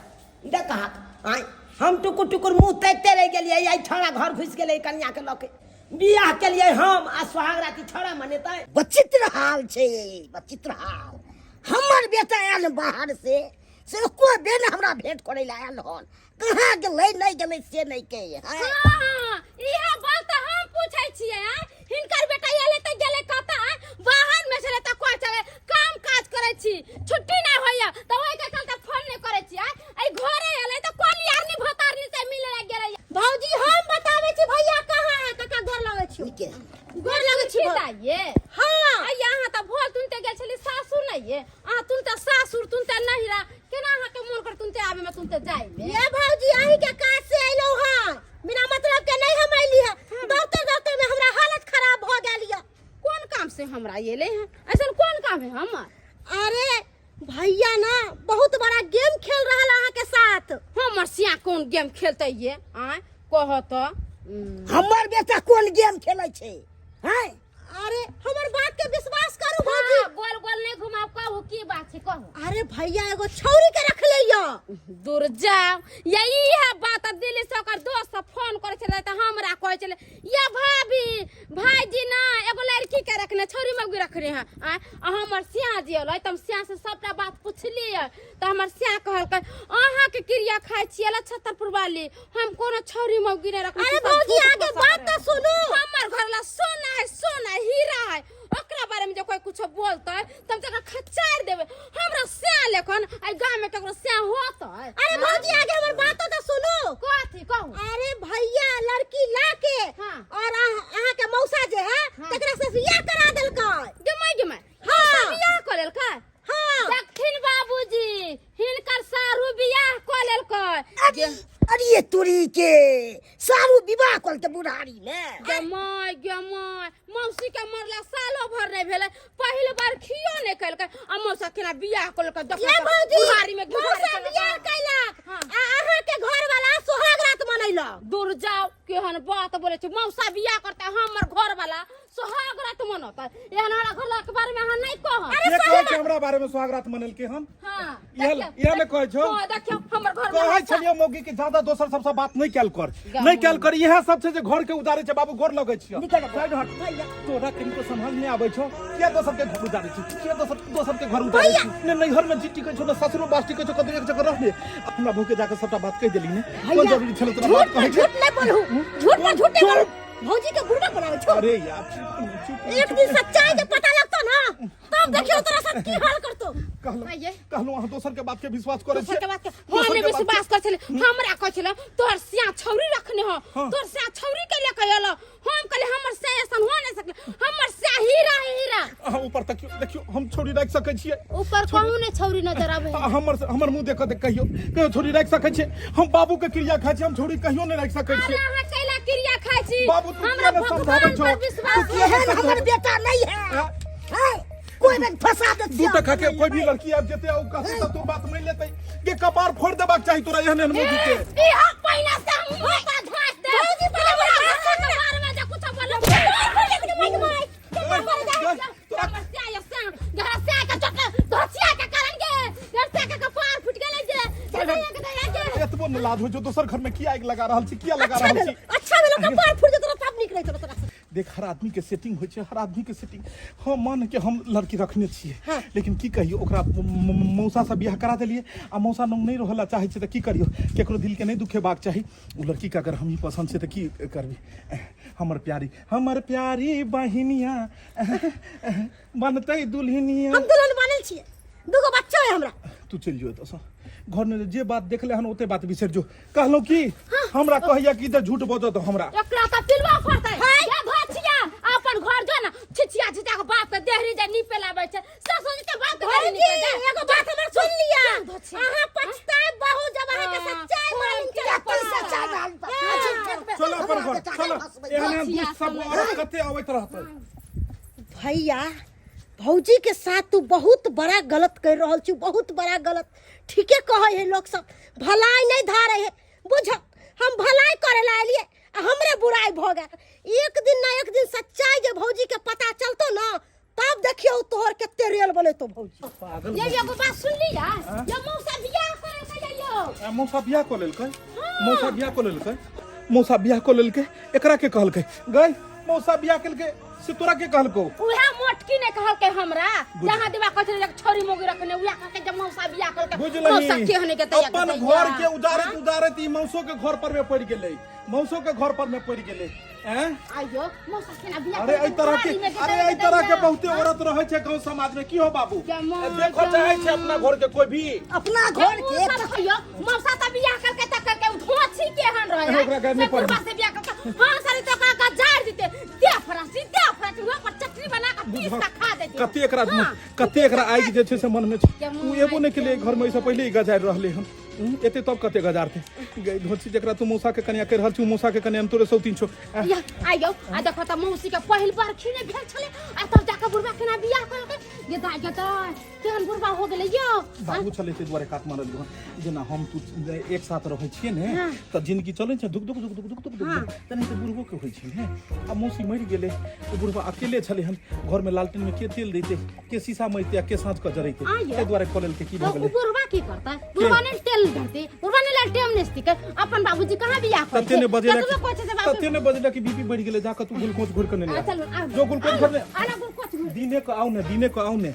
[SPEAKER 4] देख हाथ, आय हम टुकुर टुकुर मुंह ताकिते रहि गेलियै, आइ छौड़ा घर घुसि गेलै कनिया के लऽ के। बियाह केलियै हम आ सुहाग राति छौड़ा मनेतै।
[SPEAKER 3] विचित्र हाल छै, विचित्र हाल। हमर बेटा आयल बाहर से, से एको बेर ने हमरा भेंट करै लए आयल हन, कहाँ गेलै नहि गेलै से नहि के।
[SPEAKER 5] हाँ, इहे बात तऽ हम पूछै छियै। आँय, हिनकर बेटा एलै तऽ गेलै कतऽ? आँय, बाहर में छलै तऽ कोइ छलै, काम काज करै छी, छुट्टी नहि होइया तऽ ओहि के चलते फोन नहि करै छी। आँय, एहि घरे एलै तऽ कोन यारनी भतारनी से मिले लए गेलै?
[SPEAKER 6] भौजी हम बताबै छी भैया कहाँ है, कका गोर लगै छी।
[SPEAKER 3] नीके
[SPEAKER 6] गोर लगै छी।
[SPEAKER 5] दाइये।
[SPEAKER 6] हाँ।
[SPEAKER 5] आइ अहाँ तऽ भोर तुनते गेल छली सासुर नहि ये, अहाँ तुनते सासुर तुनते नहिरा, केना अहाँके मोन कर तुनते आबे में तुनते जाय में?
[SPEAKER 6] ये भौजी अहीं के काज से अइलहुँ हँ, बिना मतलब के नहीं हम अइली हँ, दौड़ते दौड़ते में हमरा हालत खराब भऽ गेल यऽ।
[SPEAKER 5] कोन काम से हमरा एले हँ? ऐसन कोन काम है हमर?
[SPEAKER 6] अरे भैया ना बहुत बड़ा गेम खेल रहल अहाँ के साथ।
[SPEAKER 5] हमर सिया कोन गेम खेलते ये? आँय कह तऽ।
[SPEAKER 3] हमर बेटा कोन गेम खेलै छै? हैं?
[SPEAKER 6] अरे हमर बात के विश्वास करू भौजी।
[SPEAKER 5] हाँ, गोल गोल नहीं घुमाओ, कहू की बात छै कहू।
[SPEAKER 6] अरे भैया एगो छौरी के रख ले यो।
[SPEAKER 5] दूर जाओ, यही है बात। अब दिल्ली से ओकर दोस्त सब फोन करे छलै तऽ हमरा कहै छलै ये भाभी भाईजी ना एगो लड़की के रखने छौरी मौगी रखने है। आँय, आ हमर सिया जी एलै तऽ हम सिया से सबटा बात पुछलियै तऽ हमर सिया कहलकै अहाँ के क्रिया खाइ छियै छतरपुर वाली, हम कोनो छौरी मौगी नहीं रखने
[SPEAKER 6] अरे
[SPEAKER 5] छी, सब
[SPEAKER 6] भौजी,
[SPEAKER 5] झूठ
[SPEAKER 6] आगे
[SPEAKER 5] फसाबै
[SPEAKER 6] बात
[SPEAKER 5] है।
[SPEAKER 6] तऽ सुनू।
[SPEAKER 5] हमर घर ला सोना है, सोना हीरा है, ओकरा बारे में जे कोई कुछो बोलतै त हम तकरा खचार देबै। हमरा स्या लेखन आई गांव में केकरो स्या होतै?
[SPEAKER 6] अरे भौजी आगे हमर बात तऽ सुनू।
[SPEAKER 5] कथी कहू?
[SPEAKER 6] अरे भैया लड़की ला के
[SPEAKER 5] हाँ।
[SPEAKER 6] और अहाँ के मौसा जे है
[SPEAKER 5] हाँ।
[SPEAKER 6] तकरा से बियाह करा देलकै।
[SPEAKER 5] Gemmae gemmae.
[SPEAKER 6] हाँ।
[SPEAKER 5] बियाह कऽ लेलकै?
[SPEAKER 6] हाँ।
[SPEAKER 5] देखथिन बाबूजी, हिनकर सारू बियाह कऽ लेलकै।
[SPEAKER 3] अरे अरे तुरी के सारू विवाह कऽ लेलकै बुढ़ारी में।
[SPEAKER 5] गेमाई गेमाई, मौसी के मरला सालो भर नहीं भेलै, पहिल बार खियो नहीं केलकै आ मौसा केना बियाह कऽ लेलकै? देखो
[SPEAKER 6] ये
[SPEAKER 5] तऽ,
[SPEAKER 6] भौजी,
[SPEAKER 5] बुढ़ारी में घिघारी
[SPEAKER 6] मौसा
[SPEAKER 5] कऽ लेलकै।
[SPEAKER 6] बियाह कैलक
[SPEAKER 5] हाँ।
[SPEAKER 6] आ अहाँ के घर वाला सोहाग रात मनैलक।
[SPEAKER 5] दूर जाओ, केहन बात बोले छै। मौसा बियाह करता, हमर घर वाला सोहाग रात मनौता, एहन हमरा घर के बारे में अहाँ नहीं कहब।
[SPEAKER 1] के कहै छै हमरा बारे में सोहाग रात मनेलकै हन?
[SPEAKER 5] हाँ,
[SPEAKER 1] इएह
[SPEAKER 5] देखियौ,
[SPEAKER 1] इएह ने कहै छौ?
[SPEAKER 5] हाँ, देखियौ, हमर घर वाला
[SPEAKER 1] कहै छलियै मौगी के ज्यादा दोसर सबसँ बात नहि कयल कर, नहि कयल कर। इएह सब छै जे घर के उजारै छै। बाबू गोर लगै छियौ।
[SPEAKER 3] निकल।
[SPEAKER 1] साइड हट। तोरा कनिको समझ नहि आबै छौ, किया दोसर के घर उजारै छी? किया दोसर दोसर के घर उजारै छी? ने नैहर में जी टिकै छौ ने ससुरो बास टिकै छौ, कतौ एक जगह रहले। हमरा भूखे जाके सबटा बात कहि देली ने? कोन जरूरी छलै तोरा बात
[SPEAKER 6] झूठ
[SPEAKER 1] कहै के?
[SPEAKER 6] झूठ नहीं बोलू, झूठ पर झूठ नहीं बोलू, भौजी के बुढ़वा बनावे छो।
[SPEAKER 1] अरे यार चुप, चुप,
[SPEAKER 6] एक दिन सच्चाई के पता लगतो ना तब देखियो तोरा साथ की हाल करतो।
[SPEAKER 1] कहलहुँ
[SPEAKER 5] आइये।
[SPEAKER 1] कहलहुँ अहाँ दोसर के बात के विश्वास करै
[SPEAKER 5] दोसर के बात के
[SPEAKER 1] दोसर
[SPEAKER 5] हम नहीं
[SPEAKER 1] के बात के-
[SPEAKER 5] विश्वास कर छले। हमरा कहै छले तोहर सिया छौरी रखने हो,
[SPEAKER 1] हाँ।
[SPEAKER 5] तोहर सिया छौरी के लेके एलो। हम हम कहले हमर से ऐसन हो नहीं सकले, हमर से हीरा है हीरा।
[SPEAKER 1] अहाँ ऊपर तकियो, देखियो हम छोड़ी राखि सकै छियै।
[SPEAKER 5] ऊपर कहूं ने छौरी नजर आवे।
[SPEAKER 1] आ, हमर हमर मुंह देख के कहियो, कहियो छोड़ी राखि सकै छियै? हम बाबू के क्रिया खाइ छी, हम छोड़ी कहियो नहि राखि सकै
[SPEAKER 5] अरे
[SPEAKER 1] छियै।
[SPEAKER 5] अहाँ कैला क्रिया खाइ छी?
[SPEAKER 1] बाबू, तू
[SPEAKER 5] हमरा
[SPEAKER 1] किया ने
[SPEAKER 5] भगवान
[SPEAKER 1] समझाबै छौ?
[SPEAKER 5] पर विश्वास
[SPEAKER 1] तू किया ने
[SPEAKER 3] एहन हमर
[SPEAKER 1] समझाबै?
[SPEAKER 3] बेटा नहीं है।
[SPEAKER 1] हाँ?
[SPEAKER 3] है कोई बेर फंसा दे
[SPEAKER 1] दू टका के कोई भी लड़की आबि जेतै आ ओ कहतै तऽ तू बात मानि लेतै के कपार फोड़ि देबाक चाही तोरा एहन एहन मौगी के।
[SPEAKER 5] ई हक पहिला से हम माथा झाँस दे। भौजी पहिले हमरा बारे में जे कुछ बोलो।
[SPEAKER 1] तोरा एतबो न लाज होइ छौ, दोसर घर में किया आगि लगा रहल छी, किया लगा
[SPEAKER 6] अच्छा
[SPEAKER 1] रहल
[SPEAKER 6] भेलो,
[SPEAKER 1] छी?
[SPEAKER 6] अच्छा भेलो, कपार फुट जेतो तब नीक रहतो तोरा से।
[SPEAKER 1] देख, हर आदमी के सेटिंग होइ छै, हर आदमी के सेटिंग। हाँ, मान के हम लड़की रखने छियै।
[SPEAKER 6] हाँ।
[SPEAKER 1] लेकिन की कहियो, ओकरा मौसा से बियाह करा देलियै आ मौसा नंग नहि रहला चाहै छै, तऽ की करियो? केकरो दिल के नहि दुखेबाक चाही। ओ लड़की के अगर हम ही पसंद छै तऽ की करबी? हमर प्यारी, हमर प्यारी बहिनिया बनतै दुल्हनिया।
[SPEAKER 6] हम दुल्हन बनल छियै, दूगो बच्चा है हमरा।
[SPEAKER 1] तू चलि जो एतऽसँ। घरमे जे बात देखले हन ओते बात बिसरि जो। कहलहुँ की, हमरा कहैया कि जे झूठ बजत हमरा।
[SPEAKER 5] एकरा तऽ पिलवा फड़तै। ये धोछिया अपन घर जो ना छिछिया छिछिया के बाप के देहरी जे नीपे लाबै छै, ससुर जी के बाप के देहरी नीपे जाय।
[SPEAKER 6] एगो बात हमर सुन लिया,
[SPEAKER 5] धोछिया।
[SPEAKER 6] अहाँ पछताए बहुत जब अहाँ के सच्चाई मालूम चलत।
[SPEAKER 3] कते सच्चाई मालूम पड़त?
[SPEAKER 1] चल अपन घर चल। एहन एहन दुष्ट सब औरत कते अबैत रहतै।
[SPEAKER 6] भैया, भौजी के साथ तू बहुत बड़ा गलत कर रहल छी, बहुत बड़ा गलत। ठीके कहै है लोग सब, भलाई नहीं धारे है। बुझ, हम भलाई करे ला एलिए आ हमरे बुराई भ गेल। एक दिन ना एक दिन सच्चाई जे भौजी के पता चलतो ना, तब देखियो तोहर कते रेल बनेतो भौजी।
[SPEAKER 1] पागल।
[SPEAKER 5] ये एगो बात सुन लिया, ये मौसा बियाह करे के जाइयो।
[SPEAKER 1] आ, मौसा बियाह कऽ लेलकै? मौसा बियाह कऽ लेलकै? मौसा बियाह कऽ लेलकै? एकरा के कहलकै गई मौसा बियाह केलकै से? तोरा के कहलको?
[SPEAKER 5] उहे मोटकी ने कहलकै हमरा, जहाँ दिवा कहै छलै छोरी मोगी रखने, उहे कहलकै जे मौसा बियाह केलकै। मौसा
[SPEAKER 1] बुझलही?
[SPEAKER 5] केहन के तैयार
[SPEAKER 1] अपन घर के उजारत उजारत ई मौसो के घर पर में पड़ गेलै, मौसो के घर पर में पड़ गेलै। हैं?
[SPEAKER 5] आइयो मौसा केना बियाह
[SPEAKER 1] अरे एहि तरह के, अरे एहि तरह के बहुते औरत रहै छै गांव समाज में। की हो बाबू, देखो चाहे छै अपना घर के कोई भी
[SPEAKER 3] अपना घर के
[SPEAKER 5] मौसा मौसा त बियाह करके त करके उ धोछी केहन रहे।
[SPEAKER 1] ओकरा घर नहीं
[SPEAKER 5] से बुढ़वा से बियाह करके हां सरी तो का जार देते दे फरासी दे फरासी, वहां पर चटनी बना के पीस के खा देते।
[SPEAKER 1] कते एकरा कते एकरा आगि जे छै से मन में छै। उ एबो नहि केलै घर में, एहिसँ पहिले ही गजारि रहलै हन। एते तब कते गजारते गई धोची? जकरा तू मौसा के कनिया कहि रहल छी, उ मौसा के कनिया तोरे सौतीन छौ।
[SPEAKER 5] या आइयो आ देखो त मौसी के पहिल बरखी ने भेल छले आ तब जाके बुढ़वा केना बियाह करलकै। ये दाइ के दाइ, केहन बुढ़वा हो गेलै यो।
[SPEAKER 1] बाबू छलै ताहि दुआरे कात मारल हन। जेना हम तू एक साथ रहै छियै ने तऽ जिंदगी चलै छै दुख दुख दुख दुख दुख दुख दुख, तेनाहिते बुढ़बो के होइ छै ने। आ मौसी मरि गेलै, ओ बुढ़बा अकेले छलै हन घरमे। लालटेनमे के तेल दैतै, के शीशा मजतै आ के साँझ कऽ जरैतै?
[SPEAKER 5] आइयो।
[SPEAKER 1] ताहि दुआरे कऽ लेलकै। की भऽ
[SPEAKER 5] तो उ
[SPEAKER 1] गेलै?
[SPEAKER 5] बुढ़वा की करतै? बुढ़वा ने तेल धरतै, बुढ़वा ने लालटेन नेसतै। अपन बाबूजी कहाँ बियाह करै
[SPEAKER 1] तते ने बजेला
[SPEAKER 5] कतबो कहै छै से बाबू
[SPEAKER 1] तते ने बजेला कि बीपी बढ़ि गेलै। जा कऽ तू ग्लूकोज घोरि कऽ नेने
[SPEAKER 5] आ,
[SPEAKER 1] आ।
[SPEAKER 5] चलू आउ।
[SPEAKER 1] जो ग्लूकोज घोरने।
[SPEAKER 5] आना ग्लूकोज घोर।
[SPEAKER 1] दिने कऽ आउ ने, दिने कऽ आउ ने।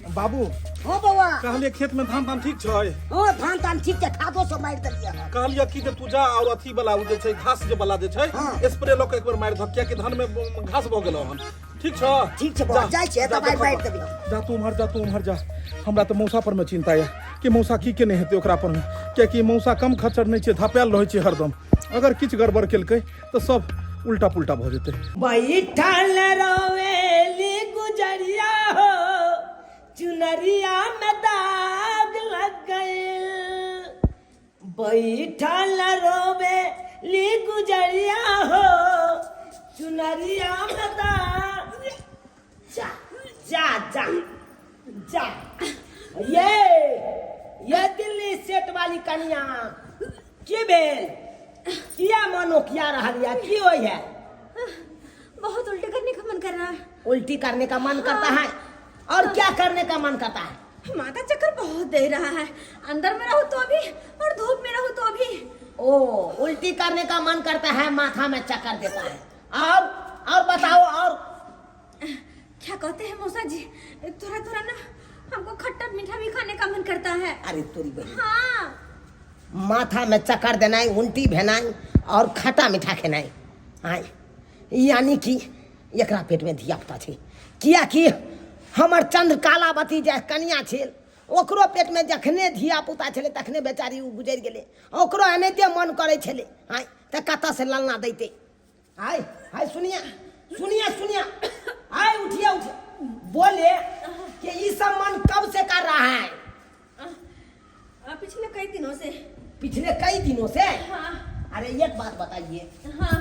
[SPEAKER 1] बाबू।
[SPEAKER 3] हाँ बौआ।
[SPEAKER 1] कहलिए खेत में धान तान ठीक छै?
[SPEAKER 3] हाँ, धान तान ठीक छै, खादो सब मारि देलियै हन।
[SPEAKER 1] कहलिए कि जे तू जा और अथी वाला उ जे छै, घास जे वाला जे छै, स्प्रे लऽ के एक बेर मारि दह, कियाकि धान में घास भऽ गेलौ हन। ठीक छौ?
[SPEAKER 3] ठीक छै बौआ,
[SPEAKER 1] जा,
[SPEAKER 3] जाइ छियै,
[SPEAKER 1] जा,
[SPEAKER 3] दबाइ
[SPEAKER 1] देखऽ
[SPEAKER 3] मारि
[SPEAKER 1] तऽ।
[SPEAKER 3] देबै।
[SPEAKER 1] जा तू उम्हर जा, तू उम्हर जा। हमरा तऽ मौसा पर में चिंता यऽ कि मौसा की केने हेतै ओकरा पर में, कियाकि मौसा कम खच्चर नहि छै, धपायल रहै छै हरदम। अगर किछु गड़बड़ केलकै तऽ सब उल्टा पुल्टा भऽ जेतै।
[SPEAKER 4] बैठल रोवेली गुजरिया हो, चुनरिया में दाग लग गइल। बैठल रोवेली गुजरिया हो, चुनरिया में दाग। जा जा जा जा, ये दिल्ली सेट वाली कनिया, की भेल? किया मन ओकिया रहल है? की होई है?
[SPEAKER 2] बहुत उल्टी करने का मन कर रहा है।
[SPEAKER 4] उल्टी करने का मन करता है और क्या करने का मन करता है?
[SPEAKER 2] माथा चक्कर बहुत दे रहा है, अंदर में रहूं तो भी और धूप में रहूं तो भी।
[SPEAKER 4] ओ, उल्टी करने का मन करता है, माथा में चक्कर देता है और बताओ और।
[SPEAKER 2] क्या कहते हैं मौसा जी, थोड़ा थोड़ा ना हमको खट्टा मीठा भी खाने का मन करता है।
[SPEAKER 4] अरे तोरी बहन।
[SPEAKER 2] हाँ।
[SPEAKER 4] माथा में चक्कर देनाई, उल्टी भेनाई और खट्टा मीठा खेनाई, आय यानी कि एकरा पेट में धिया पुता छै, कियाकि हमर चंद्र कालावती जे कनिया छल, ओकरो पेट में जखने धिया पुता छलै तखने बेचारी ओ गुजरि गेलै। ओकरो एनाहिते मन करै छलै। आय, तऽ कतऽ से ललना दैतै? आय आय सुनिए सुनिए सुनिए, आय उठिए उठिए। बोले कि ये सब मन कब से कर रहा है?
[SPEAKER 2] पिछले कई दिनों से।
[SPEAKER 4] पिछले कई दिनों से?
[SPEAKER 2] हाँ।
[SPEAKER 4] अरे एक बात बताइए।
[SPEAKER 2] हाँ।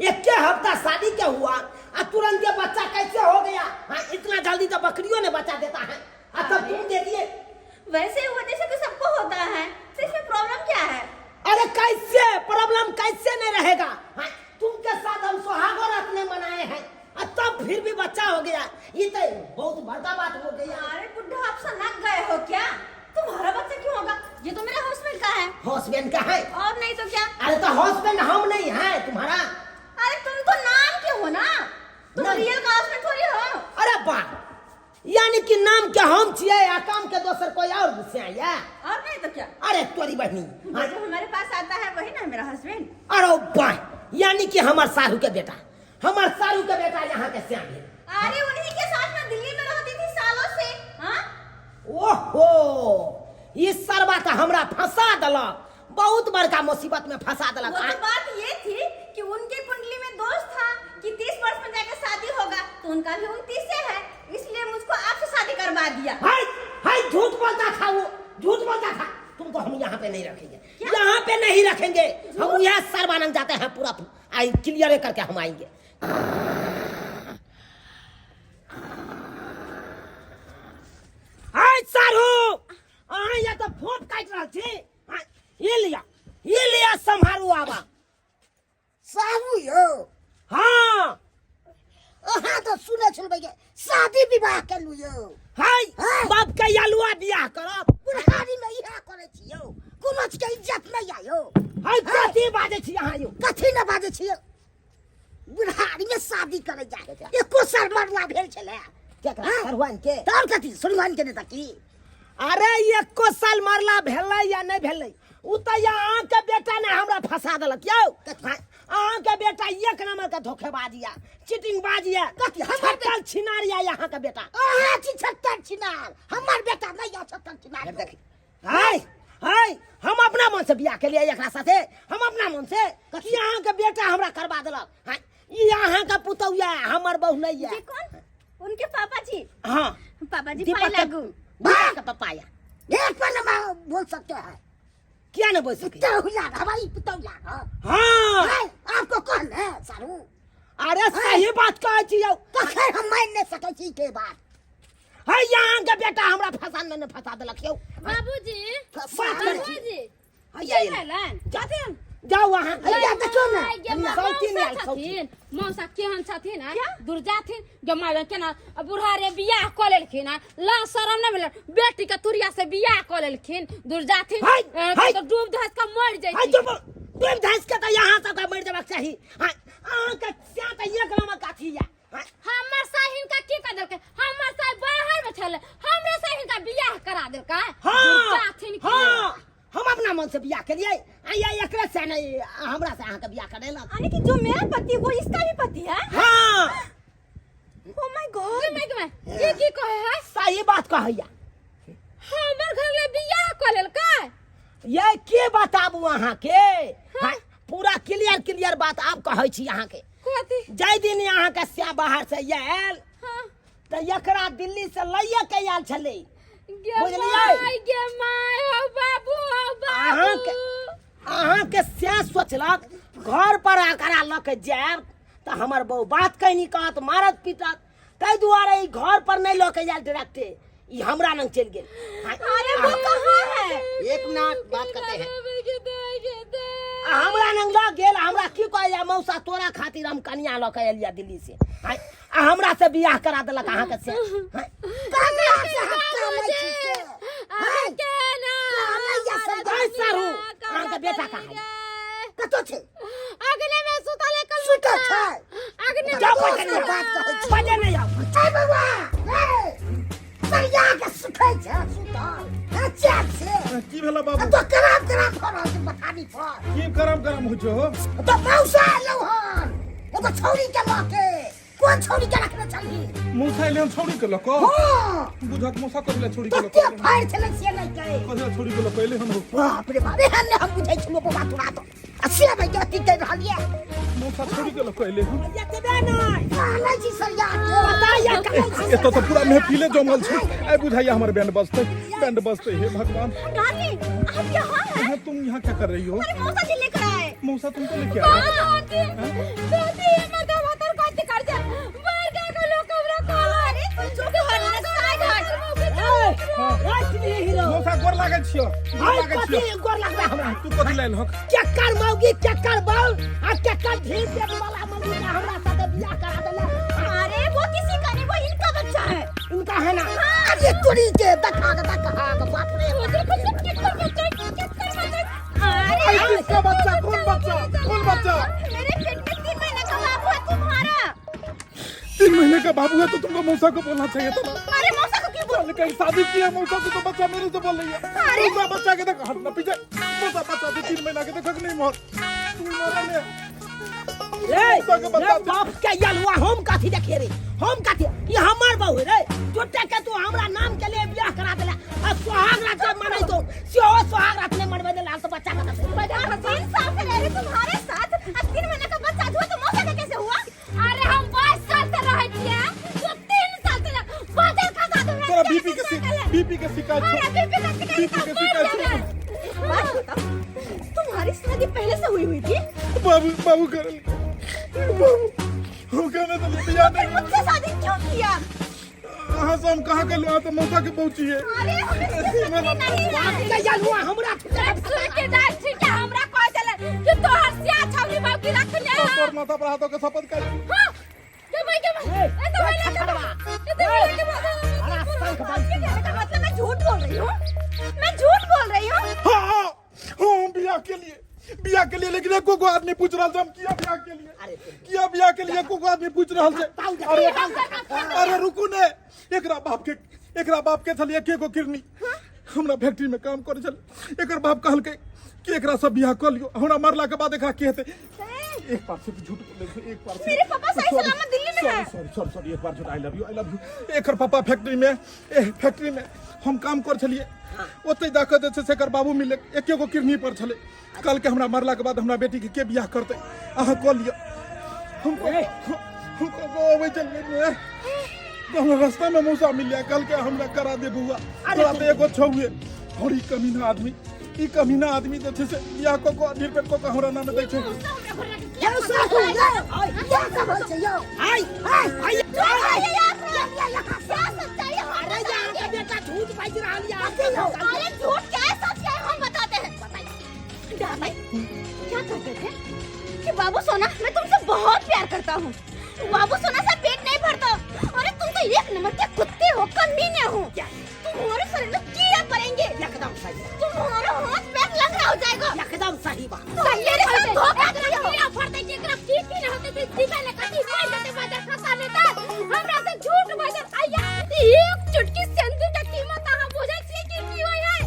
[SPEAKER 4] एक के हफ्ता शादी क्या हुआ और तुरंत ये बच्चा कैसे हो गया? हाँ, इतना जल्दी तो बकरियों ने बच्चा देता है और तब तुम दे दिए।
[SPEAKER 2] वैसे हुआ जैसे कि सबको होता है, तो इसमें प्रॉब्लम क्या है?
[SPEAKER 4] अरे कैसे प्रॉब्लम कैसे नहीं रहेगा? हाँ, तुमके साथ हम सुहागो रात नहीं मनाए हैं और तब फिर भी बच्चा हो गया, ये तो बहुत बड़ा बात हो गया।
[SPEAKER 2] अरे बुढ़ा आप सनक गए हो क्या? तुम्हारा बच्चा क्यों होगा? ये तो मेरा हस्बैंड का है।
[SPEAKER 4] हस्बैंड का है?
[SPEAKER 2] और नहीं तो क्या?
[SPEAKER 4] अरे तो हस्बैंड हम नहीं है तुम्हारा।
[SPEAKER 2] अरे तुम तो नाम के हो ना, तुम रियल का हस्बैंड थोड़ी हो।
[SPEAKER 4] अरे वाह, यानी कि नाम के हम छिए या काम के दोसर कोई और से आया?
[SPEAKER 2] और नहीं तो क्या?
[SPEAKER 4] अरे तोरी बहनी,
[SPEAKER 2] जो जो हमारे पास आता है वही ना मेरा हस्बैंड।
[SPEAKER 4] अरे वाह, यानी कि हमार साहू के बेटा, हमार साहू के बेटा यहाँ के श्याम है।
[SPEAKER 2] अरे उन्हीं के साथ मैं दिल्ली में रहती थी सालों से। हाँ?
[SPEAKER 4] ओहो, ये सरवा तो हमरा फंसा दलक, बहुत बड़का मुसीबत में फंसा दलक।
[SPEAKER 2] वो तो बात ये थी कि उनके कुंडली में दोष था कि 30 वर्ष में जाकर शादी होगा, तो उनका भी 29 से है, इसलिए मुझको आपसे शादी करवा दिया।
[SPEAKER 4] हाय हाय, झूठ बोलता था वो, झूठ बोलता था। तुमको हम यहाँ पे नहीं रखेंगे, यहाँ पे नहीं रखेंगे हम, यहाँ सर्वानंद जाते हैं पूरा आई क्लियर करके हम आएंगे। हाय सारू, अहाँ या तो फोट काटि रहल छी। ये लिया, ये लिया सम्हारू आबा।
[SPEAKER 3] सारू यो?
[SPEAKER 4] हाँ।
[SPEAKER 3] अहाँ तो सुने छलबै के शादी विवाह केलु यो।
[SPEAKER 4] हाय,
[SPEAKER 3] हाँ।
[SPEAKER 4] बाप के यलुआ बियाह करब।
[SPEAKER 3] बुढ़ारी में इहा करै छी यो, कोनो चीज के इज्जत नहीं आयो।
[SPEAKER 4] हाय, कथी बाजै छी अहाँ यो?
[SPEAKER 3] कथी न बाजै छी यो? बुढ़ारी में शादी करै जा, एको साल मरला भेल छलै।
[SPEAKER 4] केकरा?
[SPEAKER 3] हाँ?
[SPEAKER 4] सरहुआन के?
[SPEAKER 3] तब कथी सरहुआन के नेता की?
[SPEAKER 4] अरे एको साल मरला भेलै या नहीं भेलै, उ त अहाँ के बेटा ने हमरा फंसा देलक यौ। अहाँ के बेटा एक नंबर के धोखेबाज या, चीटिंगबाज या,
[SPEAKER 3] कथी? हमर
[SPEAKER 4] छट्टल छिनार या यहाँ के बेटा।
[SPEAKER 3] अहाँ छी छट्टल छिनार, हमर बेटा नहीं या छट्टल छिनार।
[SPEAKER 4] देखी, हाय हाय, हम अपना मन से बियाह केलियै एकरा साथे, हम अपना मन से कि अहाँ के बेटा हमरा करवा देलक। हाँ, ई अहाँ के पुतहु या, हमर बहू नहीं या।
[SPEAKER 2] ये कौन? उनके पापा जी।
[SPEAKER 4] हाँ।
[SPEAKER 2] पापा जी
[SPEAKER 4] दीपक
[SPEAKER 2] पाई
[SPEAKER 4] के
[SPEAKER 2] लागू।
[SPEAKER 4] दीपक के पापा या।
[SPEAKER 3] एक पर ना बोल सकते हैं।
[SPEAKER 4] क्या ना बोल सकते?
[SPEAKER 3] पुतहु या, हमारी पुतहु या।
[SPEAKER 4] हाँ।
[SPEAKER 3] हाय, आपको कौन है सारू?
[SPEAKER 4] अरे सही बात कहै छी यौ।
[SPEAKER 3] कखन हम मान नहीं सकै छी के बात।
[SPEAKER 4] हाय, यहाँ के बेटा हमरा फंसा ने फंसा देलक यौ।
[SPEAKER 5] बाबूजी,
[SPEAKER 4] बात करै छी।
[SPEAKER 5] बाबूजी।
[SPEAKER 4] हाय, आयल।
[SPEAKER 5] की भेलनि?
[SPEAKER 4] जाथिन। जाओ वहाँ।
[SPEAKER 3] हैया देखियौ ने।
[SPEAKER 5] गे माँ,
[SPEAKER 4] सौतीन
[SPEAKER 5] मौसा
[SPEAKER 4] आयल, सौतीन।
[SPEAKER 5] छथिन। मौसा केहन छथिन, आँय? दूर जाथिन गे माय, केना बूढ़ा रे बियाह कऽ लेलखिन, आँय? लाज शरम नहि भेलनि, बेटी के तुरिया से बियाह कऽ लेलखिन। दूर जाथिन,
[SPEAKER 4] हाय, हाय।
[SPEAKER 5] तऽ डूब धस कऽ मरि
[SPEAKER 4] हाय,
[SPEAKER 5] जैथिन।
[SPEAKER 4] डूब धस के तऽ यहाँ सबके मरि जेबाक चाही। हाय, अहाँके स्याह तऽ एक नंबर काथी या। हाय।
[SPEAKER 5] हमर साहिन का की कर देलकै? हमर साहिब बाहर में छलै, हमरे साहिन का बियाह करा देलकै।
[SPEAKER 4] हाँ,
[SPEAKER 5] दूर जाथिन की?
[SPEAKER 4] हाँ, हम अपना मन से बियाह केलियै, आ एकरे से नहीं हमरा से अहाँके बियाह करेलक।
[SPEAKER 2] यानी कि जो मेरा पति वो इसका भी पति है?
[SPEAKER 4] हाँ।
[SPEAKER 2] ओ my God.
[SPEAKER 5] गे my, गे my, ये की कहे है?
[SPEAKER 4] सही बात कहैया।
[SPEAKER 5] हमर घर ले बियाह कऽ लेलकै।
[SPEAKER 4] ये के बताबू अहाँके? हाँ, पूरा क्लियर क्लियर बात आब कहै छी अहाँके।
[SPEAKER 5] कथी?
[SPEAKER 4] जाहि दिन अहाँके श्याम बाहर से आयल,
[SPEAKER 5] हाँ।
[SPEAKER 4] तऽ एकरा दिल्ली से लैये के आयल छलै।
[SPEAKER 5] गे
[SPEAKER 4] बुझलियै?
[SPEAKER 5] My, गे my, हो बाबू, हो बाबू।
[SPEAKER 4] अहाँके सएह सोचलक, घर पर एकरा लऽ के जायब तऽ हमर बहू बात कहीं कहत, मारत पीटत, ताहि दुआरे ई घर पर नहीं लऽ के आयल डायरेक्टे, ई हमरा लग चलि गेल।
[SPEAKER 2] अरे वो कहाँ है?
[SPEAKER 4] एक मिनट बात करते हैं। आ हमरा लग लऽ गेल, हमरा की कहैया मौसा तोरा खातिर हम कनिया लऽ के एलिया दिल्ली से, आ हमरा से बियाह करा देलक अहाँके से।
[SPEAKER 3] कनिया से हम कामै छी से।
[SPEAKER 5] अरे केना?
[SPEAKER 3] कामैया से
[SPEAKER 4] हाय सारू, अहाँके बेटा कहाँ है?
[SPEAKER 3] कतौ छै?
[SPEAKER 5] अगले में सुतल है कल
[SPEAKER 3] सुतल छै।
[SPEAKER 5] अगले में
[SPEAKER 4] जाओ
[SPEAKER 5] सुतल
[SPEAKER 4] बजे नहीं आओ।
[SPEAKER 3] बात कहै छी।
[SPEAKER 4] बजे नहीं आओ।
[SPEAKER 3] ए बौआ, ए, सरिया के सुखै छै सुतल। ए, चैन से।
[SPEAKER 1] की भेला बाबू?
[SPEAKER 3] ए, तो कराम कराम भऽ रहल छै बथानी पर।
[SPEAKER 1] की करम करम होइ छौ हो?
[SPEAKER 3] तो मौसा एलौ हन एगो छौरी के लऽ के। कोन छौरी के रखने छलही
[SPEAKER 1] मौसा एले हन छौड़ी के लक
[SPEAKER 3] हां
[SPEAKER 1] बुझक मौसा कथी ले छौड़ी के लक
[SPEAKER 3] तते फाड़ छलै से नहि करे
[SPEAKER 1] कथी ले छौड़ी के लक एले हन हो
[SPEAKER 3] बाप रे बाप एहन नहि हम बुझै छलहुँ बौआ तोरा तो आ से नहि अथी करि रहल ये
[SPEAKER 1] मौसा छौड़ी के लक एले हन
[SPEAKER 4] एतबे नहि
[SPEAKER 3] कहलै छी सरिया के
[SPEAKER 4] बताइए कहाँ छी
[SPEAKER 1] एतऽ तऽ पूरा महफिले जमल छै आइ बुझाइया हमर बैंड बजतै बैंड बजतै हे भगवान
[SPEAKER 2] डार्लिंग आप यहाँ हैं
[SPEAKER 1] यहाँ तुम यहाँ क्या कर रही हो
[SPEAKER 2] अरे मौसा जी लेकर आए
[SPEAKER 1] मौसा तुमको लेके आए
[SPEAKER 5] दादी दादी हमर तो मातर कथी कर छै बड़का के लोक हमरा कहला
[SPEAKER 2] अरे तुम चुप कर ना साइड हट
[SPEAKER 4] हीरो
[SPEAKER 1] मौसा गोर लागै छियो गोर
[SPEAKER 4] हाय
[SPEAKER 1] लागै
[SPEAKER 4] कथी
[SPEAKER 1] छियो
[SPEAKER 4] गोर लगबे हमरा
[SPEAKER 1] तू कथी लायल हक
[SPEAKER 4] केकर मौगी केकर बाल आ केकर ढील पेट वाला मौगी के हमरा साथे बियाह करा देला
[SPEAKER 2] अरे वो किसी का नहीं वो इनका बच्चा है
[SPEAKER 4] इनका है ना
[SPEAKER 3] अरे तोरी के देखा के देखा के बाप रे
[SPEAKER 2] अरे
[SPEAKER 1] अरे किसका बच्चा कौन बच्चा कौन बच्चा
[SPEAKER 2] मेरे पेट में 3 महीने का बाबू है तुम्हारा
[SPEAKER 1] 3 महीने का बाबू है तो तुमको मौसा को बोलना चाहिए था ना
[SPEAKER 2] अरे मौसा को क्यों बोल
[SPEAKER 1] चल कहीं शादी की है मौसा से तो बच्चा मेरे से बोल रही है
[SPEAKER 2] अरे।
[SPEAKER 1] मौसा बच्चा के देख हट ना पीछे मौसा बच्चा से 3 महीना के देखक नहीं मोर तू मोरा ले
[SPEAKER 4] रे
[SPEAKER 1] मौसा के बच्चा
[SPEAKER 4] रे बाप के यलुआ हम कथी देखे रे हम कथी ई हमर बहू रे झूठे के तू हमरा नाम के लिए बियाह करा देला आ सुहाग रात जब मनाई तो सेहो सुहाग रात नहीं मनबे देला तो बच्चा के
[SPEAKER 2] हम 3 साल से रह रहे तुम्हारे साथ अब 3 महीने का बच्चा हुआ तो मौसा का कैसे हुआ अरे हम 22 साल से रहे छियै तो 3 साल से बादल खसा दे
[SPEAKER 1] तोरा बीपी के बीपी के शिकायत
[SPEAKER 2] अरे
[SPEAKER 1] छौ।
[SPEAKER 2] बीपी का शिकायत
[SPEAKER 1] बीपी के शिकायत छौ।
[SPEAKER 2] बात बताओ तुम्हारी शादी पहले से हुई हुई थी
[SPEAKER 1] बाबू बाबू कर बाबू हम कहने तो बियाह नहीं
[SPEAKER 2] मुझसे शादी क्यों किया
[SPEAKER 1] कहाँ से हम कहाँ के लो तो मौसा के पहुंची है
[SPEAKER 2] अरे हमें इसकी नहीं
[SPEAKER 4] बाप
[SPEAKER 2] है
[SPEAKER 4] के यलुआ हमरा
[SPEAKER 5] सुन के जाय छी के हमरा कह देले कि तोहर सिया छौरी बाकी रखने है
[SPEAKER 1] तोर माथा पर हाथों के शपथ कर
[SPEAKER 5] हां के भाई के भाई ए तो भाई के ए तो भाई के
[SPEAKER 4] बड़ा शंख बज
[SPEAKER 2] कहने का मतलब मैं झूठ बोल रही हूँ मैं झूठ बोल रही हूँ
[SPEAKER 1] हाँ हाँ हाँ बियाह के लिए बियाह के लिए लेकिन एको गो आदमी पूछ रहा हम किया बियाह के लिए किया बियाह के लिए एको गो आदमी पूछ रहा छै अरे अरे रुकू ने एकरा बाप के छलिए एके गो किरनी हमरा फैक्ट्री में काम करे छल एकर बाप कहलकै कि एकरा से बियाह कर लियो हमरा मरला के बाद एकरा के हेतै एक बार सिर्फ झूठ बोले छै, एक बार सिर्फ।
[SPEAKER 2] मेरे पापा सही
[SPEAKER 1] Sorry,
[SPEAKER 2] सलामत दिल्ली में
[SPEAKER 1] sorry,
[SPEAKER 2] हैं।
[SPEAKER 1] सॉरी सॉरी सॉरी एक बार झूठ I love you I love you acre papa factory में ए फैक्ट्री में हम काम कर छलिए ओतै जा कऽ जे छै से एकर बाबू मिले एके गो किरनी पर छलै कल के हमरा मरला के बाद हमरा बेटी के के बियाह करतै अहाँ कऽ लिअ हम हम अबै छलियै तो हमरा रास्ता में मौसा मिल गया कल के हमरा करा दे बउआ तोरा तऽ एगो छौए और ई कमीना आदमी ई कमीना आदमी जे छै से बियाह कऽ कऽ निरपेट कऽ कऽ हमरा नाम दै छै
[SPEAKER 3] यौ साहु यौ यौ सब होइ छै यौ
[SPEAKER 4] आइ
[SPEAKER 3] आइ
[SPEAKER 4] आइ
[SPEAKER 2] क्या सच्चाई है हम
[SPEAKER 4] अरे यहाँ के बेटा झूठ बाजि रहल ये
[SPEAKER 2] अरे झूठ क्या है सच क्या है हम बताते हैं बताइए डार्लिंग क्या कहते थे कि बाबू सोना मैं तुमसे बहुत प्यार करता हूँ बाबू सोना से पेट नहीं भरता अरे तुम तो एक नंबर के कुत्ते हो कमीने हो तुम्हारे शरीर में कीड़ा पड़ेंगे
[SPEAKER 4] एकदम सही
[SPEAKER 2] तुम्हारा हाथ पैर लंगड़ा हो जाएगा
[SPEAKER 4] एकदम सही बात
[SPEAKER 2] तुम मेरे साथ धोखा किया हो।
[SPEAKER 5] कीड़ा फड़तै छै एकरा की की न होतै से जीवे ने कथी मारि देतै बाजार खसा लेतै हमरा से झूठ बाजल आया एक चुटकी सिंदूर के कीमत अहाँ बुझै छियै कि की होइ है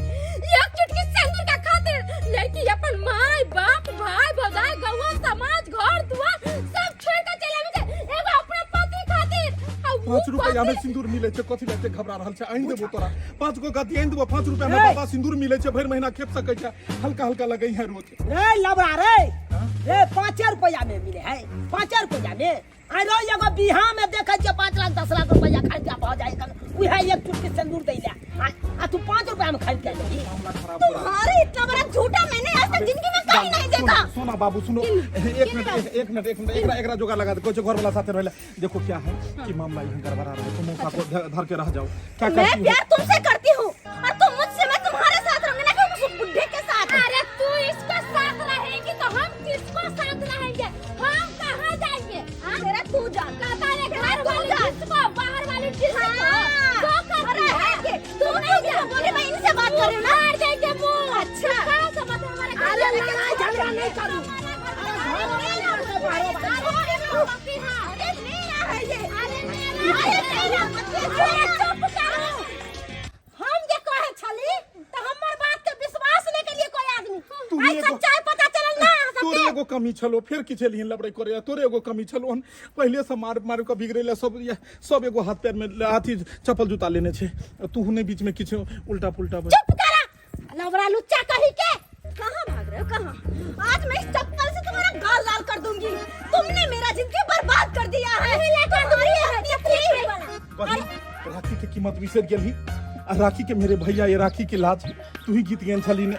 [SPEAKER 5] एक चुटकी सिंदूर के खातिर लड़की अपन माय बाप भाई भौजाई गौवा समाज घर दुआर सब छोड़ के चलि आबै छै एगो अपना पति खातिर आ उ
[SPEAKER 1] 5 रुपया में
[SPEAKER 5] पति-
[SPEAKER 1] सिंदूर मिले छै कथी लए घबरा रहल छै आनि देबो तोरा 5 गो गद्दी आनि देबो 5 रुपया में बाबा सिंदूर मिले छै भरि महीना खेप सकै छै हल्का हल्का लगै है रोज
[SPEAKER 4] रे लबड़ा रे रे 5 रुपया में मिले है 5 रुपया में आरो एगो बिहा में देखै छियै 5 लाख 10 लाख रुपया खर्चा भऽ जाइ कन उहे एक चुटकी सिंदूर दै ले आ तू 5 रुपया में खरीद के लेही
[SPEAKER 2] तुम्हारे इतना बड़ा झूठा मैंने आज तक जिंदगी में कहीं नहीं देखा
[SPEAKER 1] सोना बाबू सुनो एक मिनट एक मिनट एक मिनट एकरा एकरा जोगाड़ लगा दे कोई घर वाला साथे रहले देखो क्या है कि मामला यहाँ गड़बड़ा रहा है तुम मौसा को धर के रह जाओ क्या
[SPEAKER 2] मैं
[SPEAKER 1] करती हो
[SPEAKER 2] प्यार तुमसे करती हूँ और तुम मुझसे मैं तुम्हारे साथ रहूंगी ना कि उस बुढ़े के साथ
[SPEAKER 5] अरे तू इसको साथ रहेगी तो हम किसको साथ रहेंगे हम कहाँ जाएंगे हाँ?
[SPEAKER 2] तेरा तू जान
[SPEAKER 5] कहता है
[SPEAKER 2] तेरा
[SPEAKER 5] घर
[SPEAKER 2] तू
[SPEAKER 5] वाले
[SPEAKER 2] जान।
[SPEAKER 5] किसको बाहर वाले किसको
[SPEAKER 2] हाँ।
[SPEAKER 5] तो करती है
[SPEAKER 2] रहेंगे। तुम नहीं जो बोले मैं इनसे बात कर रही हूँ ना
[SPEAKER 5] मार देंगे मुंह
[SPEAKER 2] अच्छा।
[SPEAKER 5] कहाँ समझ हमारे घर
[SPEAKER 4] अरे
[SPEAKER 5] वाले
[SPEAKER 4] लड़ाई झगड़ा नहीं करू
[SPEAKER 2] अरे मेरा है ये अरे मेरा अरे मेरा
[SPEAKER 5] अरे चुप करो
[SPEAKER 6] हम जे कहे छली त हमर बात के विश्वास नहीं के लिए कोई आदमी
[SPEAKER 1] तू
[SPEAKER 6] आई
[SPEAKER 1] एगो-
[SPEAKER 6] सच्चाई पता चलल ना अहाँ
[SPEAKER 1] तोरे
[SPEAKER 6] सबके
[SPEAKER 1] एगो कमी छलो फेर किछु एलिहन लबड़ै करे तोरे एगो कमी छलो हन पहिले से मार मार के बिगड़ेले सब ये सब एगो हाथ पैर में अथी चप्पल जूता लेने छै तू नहि बीच में किछु उल्टा पुल्टा
[SPEAKER 2] चुप करा लवड़ा लुच्चा कही के कहाँ भाग रहे हो कहाँ आज मैं इस चप्पल से तुम्हारा गाल लाल कर दूंगी तुमने मेरा जिंदगी बर्बाद कर दिया है तुम्हारी अपनी वाला
[SPEAKER 1] बहिन राखी के कीमत बिसरि गेलही आ राखी के मेरे भैया ये राखी के लाज तू ही गीत गेल छली ने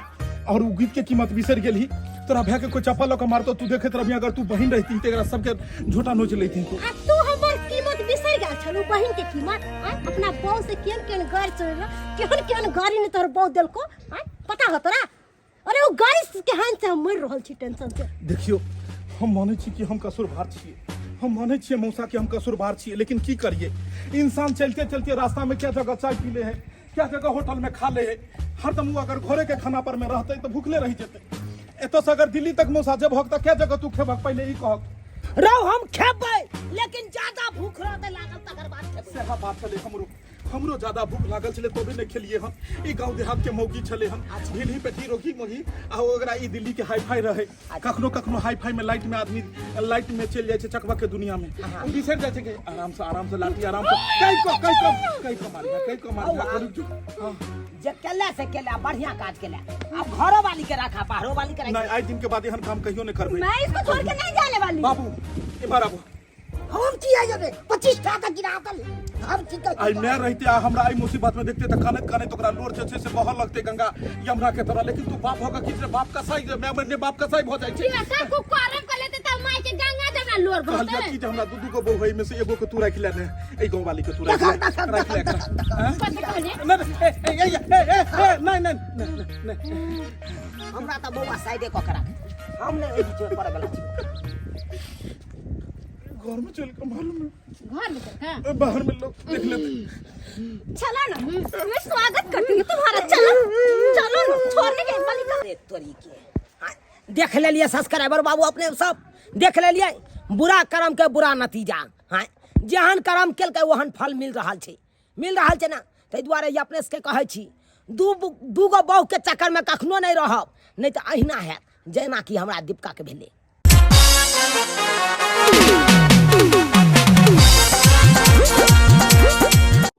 [SPEAKER 1] और उ गीत के कीमत बिसरि गेलही तोरा भैया के कोई चप्पल लऽ के मारतो तू देखैत रहबही अगर तू बहिन रहती तऽ एकरा सबके झोटा नोच लेती तू
[SPEAKER 6] आ तू हमर कीमत बिसरि गेल छलू बहिन के कीमत आय अपना बहू से केहन केहन गारि सुनल केहन केहन गारि ने तोहर बहू देलको आय पता हो तोरा अरे ओ गारि के हानि से हम मरि रहल छी टेंशन से
[SPEAKER 1] देखियो हम मानै छी कि हम कसूरवार छियै हम मानै छियै मौसा कि हम कसूरवार छियै लेकिन की करिए इंसान चलते चलते रास्ता में क्या जगह चाय पी ले है क्या जगह होटल में खा ले है हरदम वो अगर घरे के खाना पर में रहते तो भूखले रह जेते एतऽ से अगर दिल्ली तक मौसा जेबहक तऽ क्या जगह तू खेबहक पहिले ई कहक
[SPEAKER 4] रौ हम खेबै लेकिन ज्यादा भूख रहतै लागल तकर बाद खेबै
[SPEAKER 1] सएह बात छलै हमरो हमरो ज्यादा भूख लागल छलै तबे नहि खेलिए हन ई गाँव देहात के मौगी छलै हन ढेली पेटी रोगी मोगी आ ओकरा ई दिल्ली के हाई फाई रहे कखनो कखनो हाई फाई में लाइट में आदमी लाइट में चलि जाइ छै चकबक के दुनिया में ओ बिसरि जाइ छै कि आराम से आराम से लाठी आराम से कई को कई को कई को मारिया कई को मारिया करू जो हाँ।
[SPEAKER 4] जे केला से केला बढ़िया काज केला अब घरो वाली के राखा बाहरो वाली के राखा
[SPEAKER 1] नहीं आज दिन के बाद एहन काम कहियो नहीं करबै
[SPEAKER 2] मैं इसको छोड़ के नहीं जाने वाली
[SPEAKER 1] बाबू इम्हर आबू
[SPEAKER 3] हम की आई जेबे 25 टाका गिरा दल हम की कर
[SPEAKER 1] आई मैं रहते आ हमरा आई मुसीबत में देखते त कानैत कानैत ओकरा लोर जे छै से बहऽ लगते गंगा यमुना के तरह लेकिन तू बाप होगा किछ बाप कसाई जे मैं मरने बाप कसाई भऽ जाइ छै
[SPEAKER 5] बेटा को करम कर लेते त माई के गंगा जमुना लोर
[SPEAKER 1] कहलियै
[SPEAKER 5] भरते
[SPEAKER 1] कि जे हमरा दू दू गो बहू है में से एगो के तू राखि ले ने एहि गाँव वाली के तू राखि ले राखि ले एकरा। आँय?
[SPEAKER 5] कथि कहलिए
[SPEAKER 1] नहीं नहीं ए ए ए ए ए ए नहीं नहीं नहीं नहीं नहीं
[SPEAKER 4] हमरा तऽ बौआ साइडे कऽ के राख हम नहि ओहि बीचमे पड़ऽ बला छी
[SPEAKER 1] घर में चल के मालूम है
[SPEAKER 5] घर में चल का
[SPEAKER 1] बाहर में लोग देख लेते
[SPEAKER 2] चलो ना मैं स्वागत करती हूँ तुम्हारा चलो चलो ना छोड़ने के वाली का
[SPEAKER 4] अरे तोरी के हाँ, देख लेलियै सब्सक्राइबर बाबू अपने सब देख लेलियै बुरा कर्म के बुरा नतीजा हाँ जेहन कर्म केलकै ओहन फल मिल रहल छै मिल रहल छै ने ताहि दुआरे ई अपने सबके कहै छी दू दूगो बहुके चक्करमे कखनो नहि रहब नहि तऽ अहिना हैत जेना कि हमरा दीपिकाके भेलै।